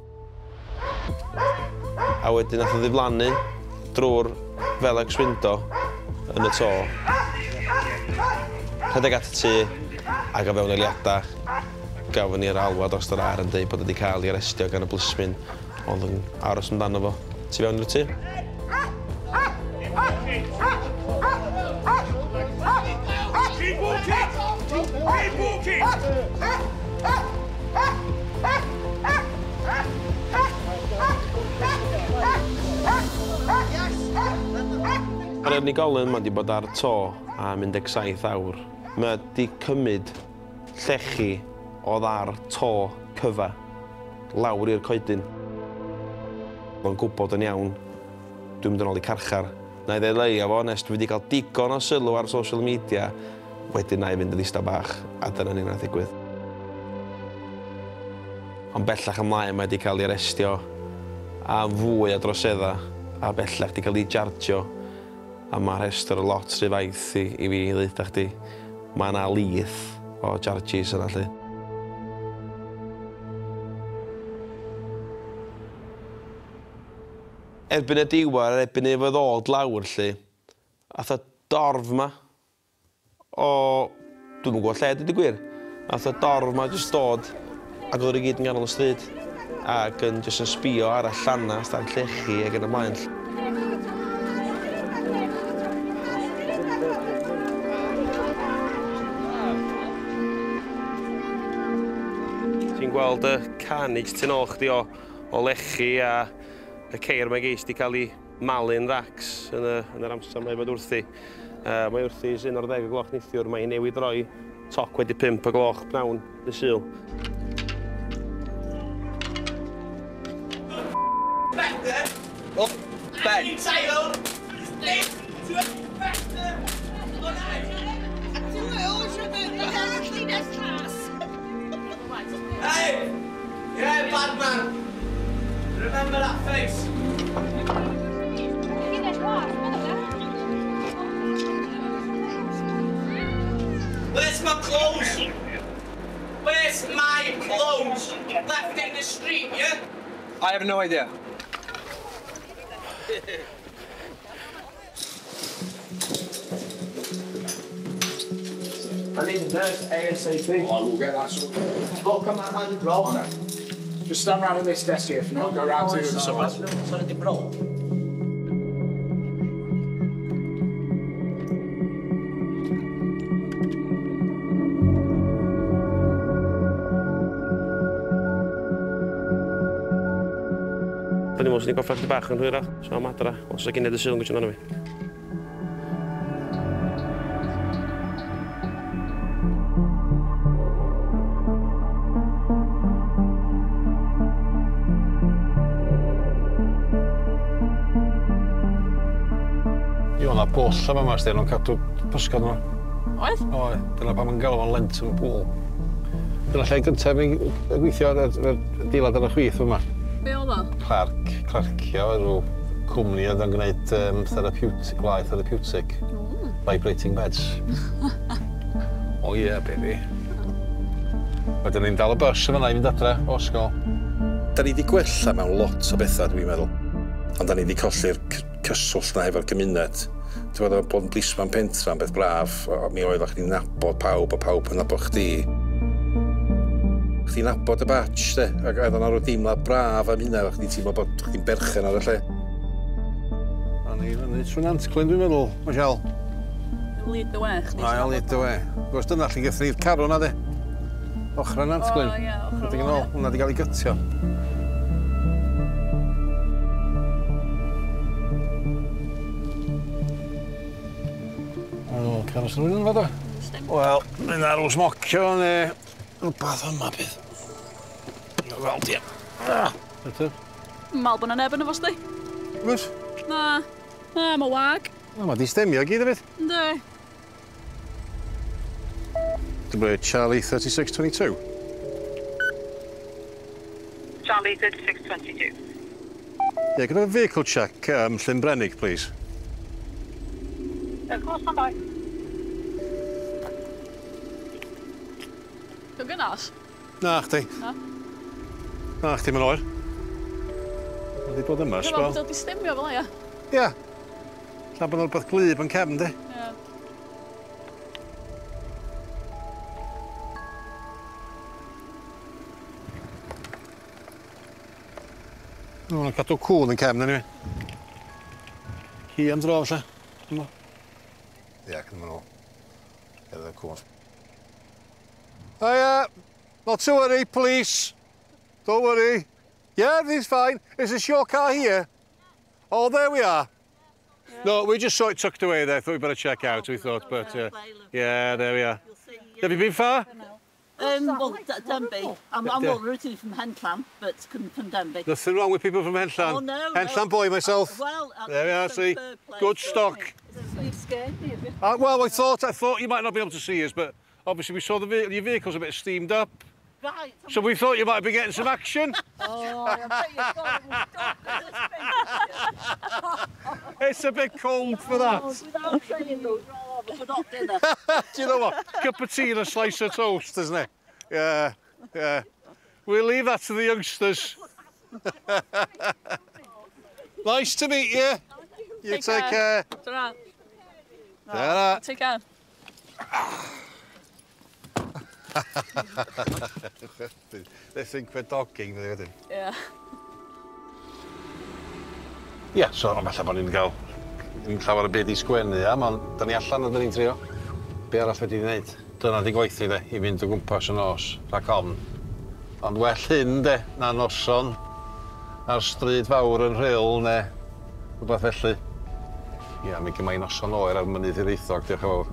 A wedyn nath o ddiflannu drwy'r Velux window yn y to. Rhedeg at y tŷ ac o fewn eiliadau gafon ni'r alwad dros yr ar yn dweud bod wedi cael ei arestio gan y blismyn oedd yn aros amdano fo tu fewn i'r tŷ. Keep walking! Keep walking! Mae'r unigolyn yma wedi bod ar to am 17 awr. Mae wedi cymryd llechi oedd ar to cyfa lawr i'r coedyn. O'n gwybod yn iawn, dwi'n mynd yn ôl i carchar. Na i ddeud leia fo, nes dwi wedi cael digon o sylw ar social media, wedyn na i fynd yn ddistaw bach, a dyna ni'n ddigwydd. Ond bellach ymlaen mae wedi cael ei arestio am fwy o drosedda, a bellach wedi cael ei jarjio, a mae'r rhestr lot rhy faith i fi ddeud chdi. Mae yna lith o charges yna 'lly. Erbyn y diwedd, erbyn iddo fo ddod lawr 'lly, ath y dorf 'ma o, dwi'm yn gwybod lle, deud y gwir, ath y dorf 'ma jyst dod ac oedd i gyd yn ganol y stryd ac yn jyst yn sbio ar y llanast a'r llechi ac yn y blaen. Ti'n gweld y carnage tu nôl chdi o lechi a y ceir mae geis di cael ei malu'n racs yn yr amser mae fod wrthi. Mae wrthi sy'n o'r 10 o gloch neithiwr, mae hi newid roi toc wedi 5 o gloch pnawn dy Sul. Better! Oh, Ben! Hey! Yeah, bad man! Remember that face! Where's my clothes? Where's my clothes? Left in the street, yeah? I have no idea. I need a nurse ASAP. I will get that sorted. Look at my hand, bro. Just stand round at this desk here for now. Go round to someone. Sorry, bro. O'n i'n meddwl swn i'n gorffen chydig bach yn hwyrach, so am adra, os yna gynnydd y Sul yn gweithio amdano fi. Ie, o'na bwll yma yma, sdi, nhw'n cadw pysgod yma. Oedd? Oedd. Dyna pam yn galw fo'n Lenton Pool. Dyna lle gyntaf fi'n gweithio ar yr adeilad ar y chwith yma. Be oedd o? Clark, Clarcio, rhyw cwmni oedd yn gwneud therapeutic, gwlau therapeutic. Vibrating beds. Oh yeah, baby. Wedyn ni'n dal y bus yma i fynd adra o ysgol. Da ni wedi gwella mewn lot o bethau, dwi'n meddwl. Ond da ni wedi colli'r cyswllt na hefo'r gymuned. Ti'n gwbod, bod yn blisman pentra yn beth braf, a mi oedd chdi'n nabod pawb a pawb yn nabod chdi. Chdi'n nabod y batch, de, ac oedd yna rhyw deimlad braf am hynna, chdi'n teimlo bod chdi'n berchen ar y lle. A ni fyny trwy Nantclyn, dwi'n meddwl, Michelle. Lead the way, chdi. Aye, lead the way. Gwrs dyna lle gethon ni'r carw na, de. Ochra Nantclyn. O, ie, ochra Ydy yn ôl, hwnna di gael ei gytio. O, carw sy'n rhywun yn fod o? Wel, mynd ar rhyw smocio neu rhywbeth yma beth. Wel, di. Beth? Mal bod na neb yn efo sdi. Wys? Na. Na, mae wag. Na, mae di stemio gyd hefyd. Yndi. Dwi'n Charlie 3622. Charlie 3622. Yeah, can I have a vehicle check, Llyn Brenig, please? Of course, stand by. Dwi'n gynnas? Na, chdi. Na? Na, chdi, mae'n oer. Mae di bod yma, Dwi'n sbel. meddwl bod o di stemio fel ia. Ia. Lla bod 'na rwbeth gwlyb yn cefn, di. Ie. Ma' nhw'n cadw cŵn yn cefn, anyway. Ci am dro, falle. Yma. Ia, cyn nhw. Gerdded y cŵn. Hiya! Not to worry, police. Don't worry. Yeah, everything's fine. Is this your car here? Oh, there we are. No, we just saw it tucked away there. Thought we'd better check out, we thought, but yeah, there we are. Have you been far? Well, Denbigh. I'm originally from Henllan, but come from Denbigh. Nothing wrong with people from Henllan. Oh, no, Henllan no. boy myself. Well, there we are, see. prefer place, Good stock. You've scared me a bit. Well, I thought you might not be able to see us, but obviously we saw your vehicle's a bit steamed up. Right. So we thought you might be getting some action. Oh, I bet you thought it was dark. It's a bit cold for that. Oh, without saying though, rather for not dinner. Do you know what? Cup of tea and a slice of toast, isn't it? Yeah, yeah. We'll leave that to the youngsters. Nice to meet you. You take care. Ta-ra. Ta-ra. Take care. They think we're dogging, fyddi wedyn. Ie. Ie, so ond falle bod ni'n cael ddim llawer o byd i sgwennu am, ond da ni allan a da ni'n trio. Be arall wedi wneud? Dyna di gwaith i de, i fynd o gwmpas y nos, rhac ofn. Ond well hyn de, na noson ar stryd fawr yn Rhyl neu rhywbeth felly. Ia, mi gyma'i noson oer ar mynydd Hiraethog, diolch yn fawr.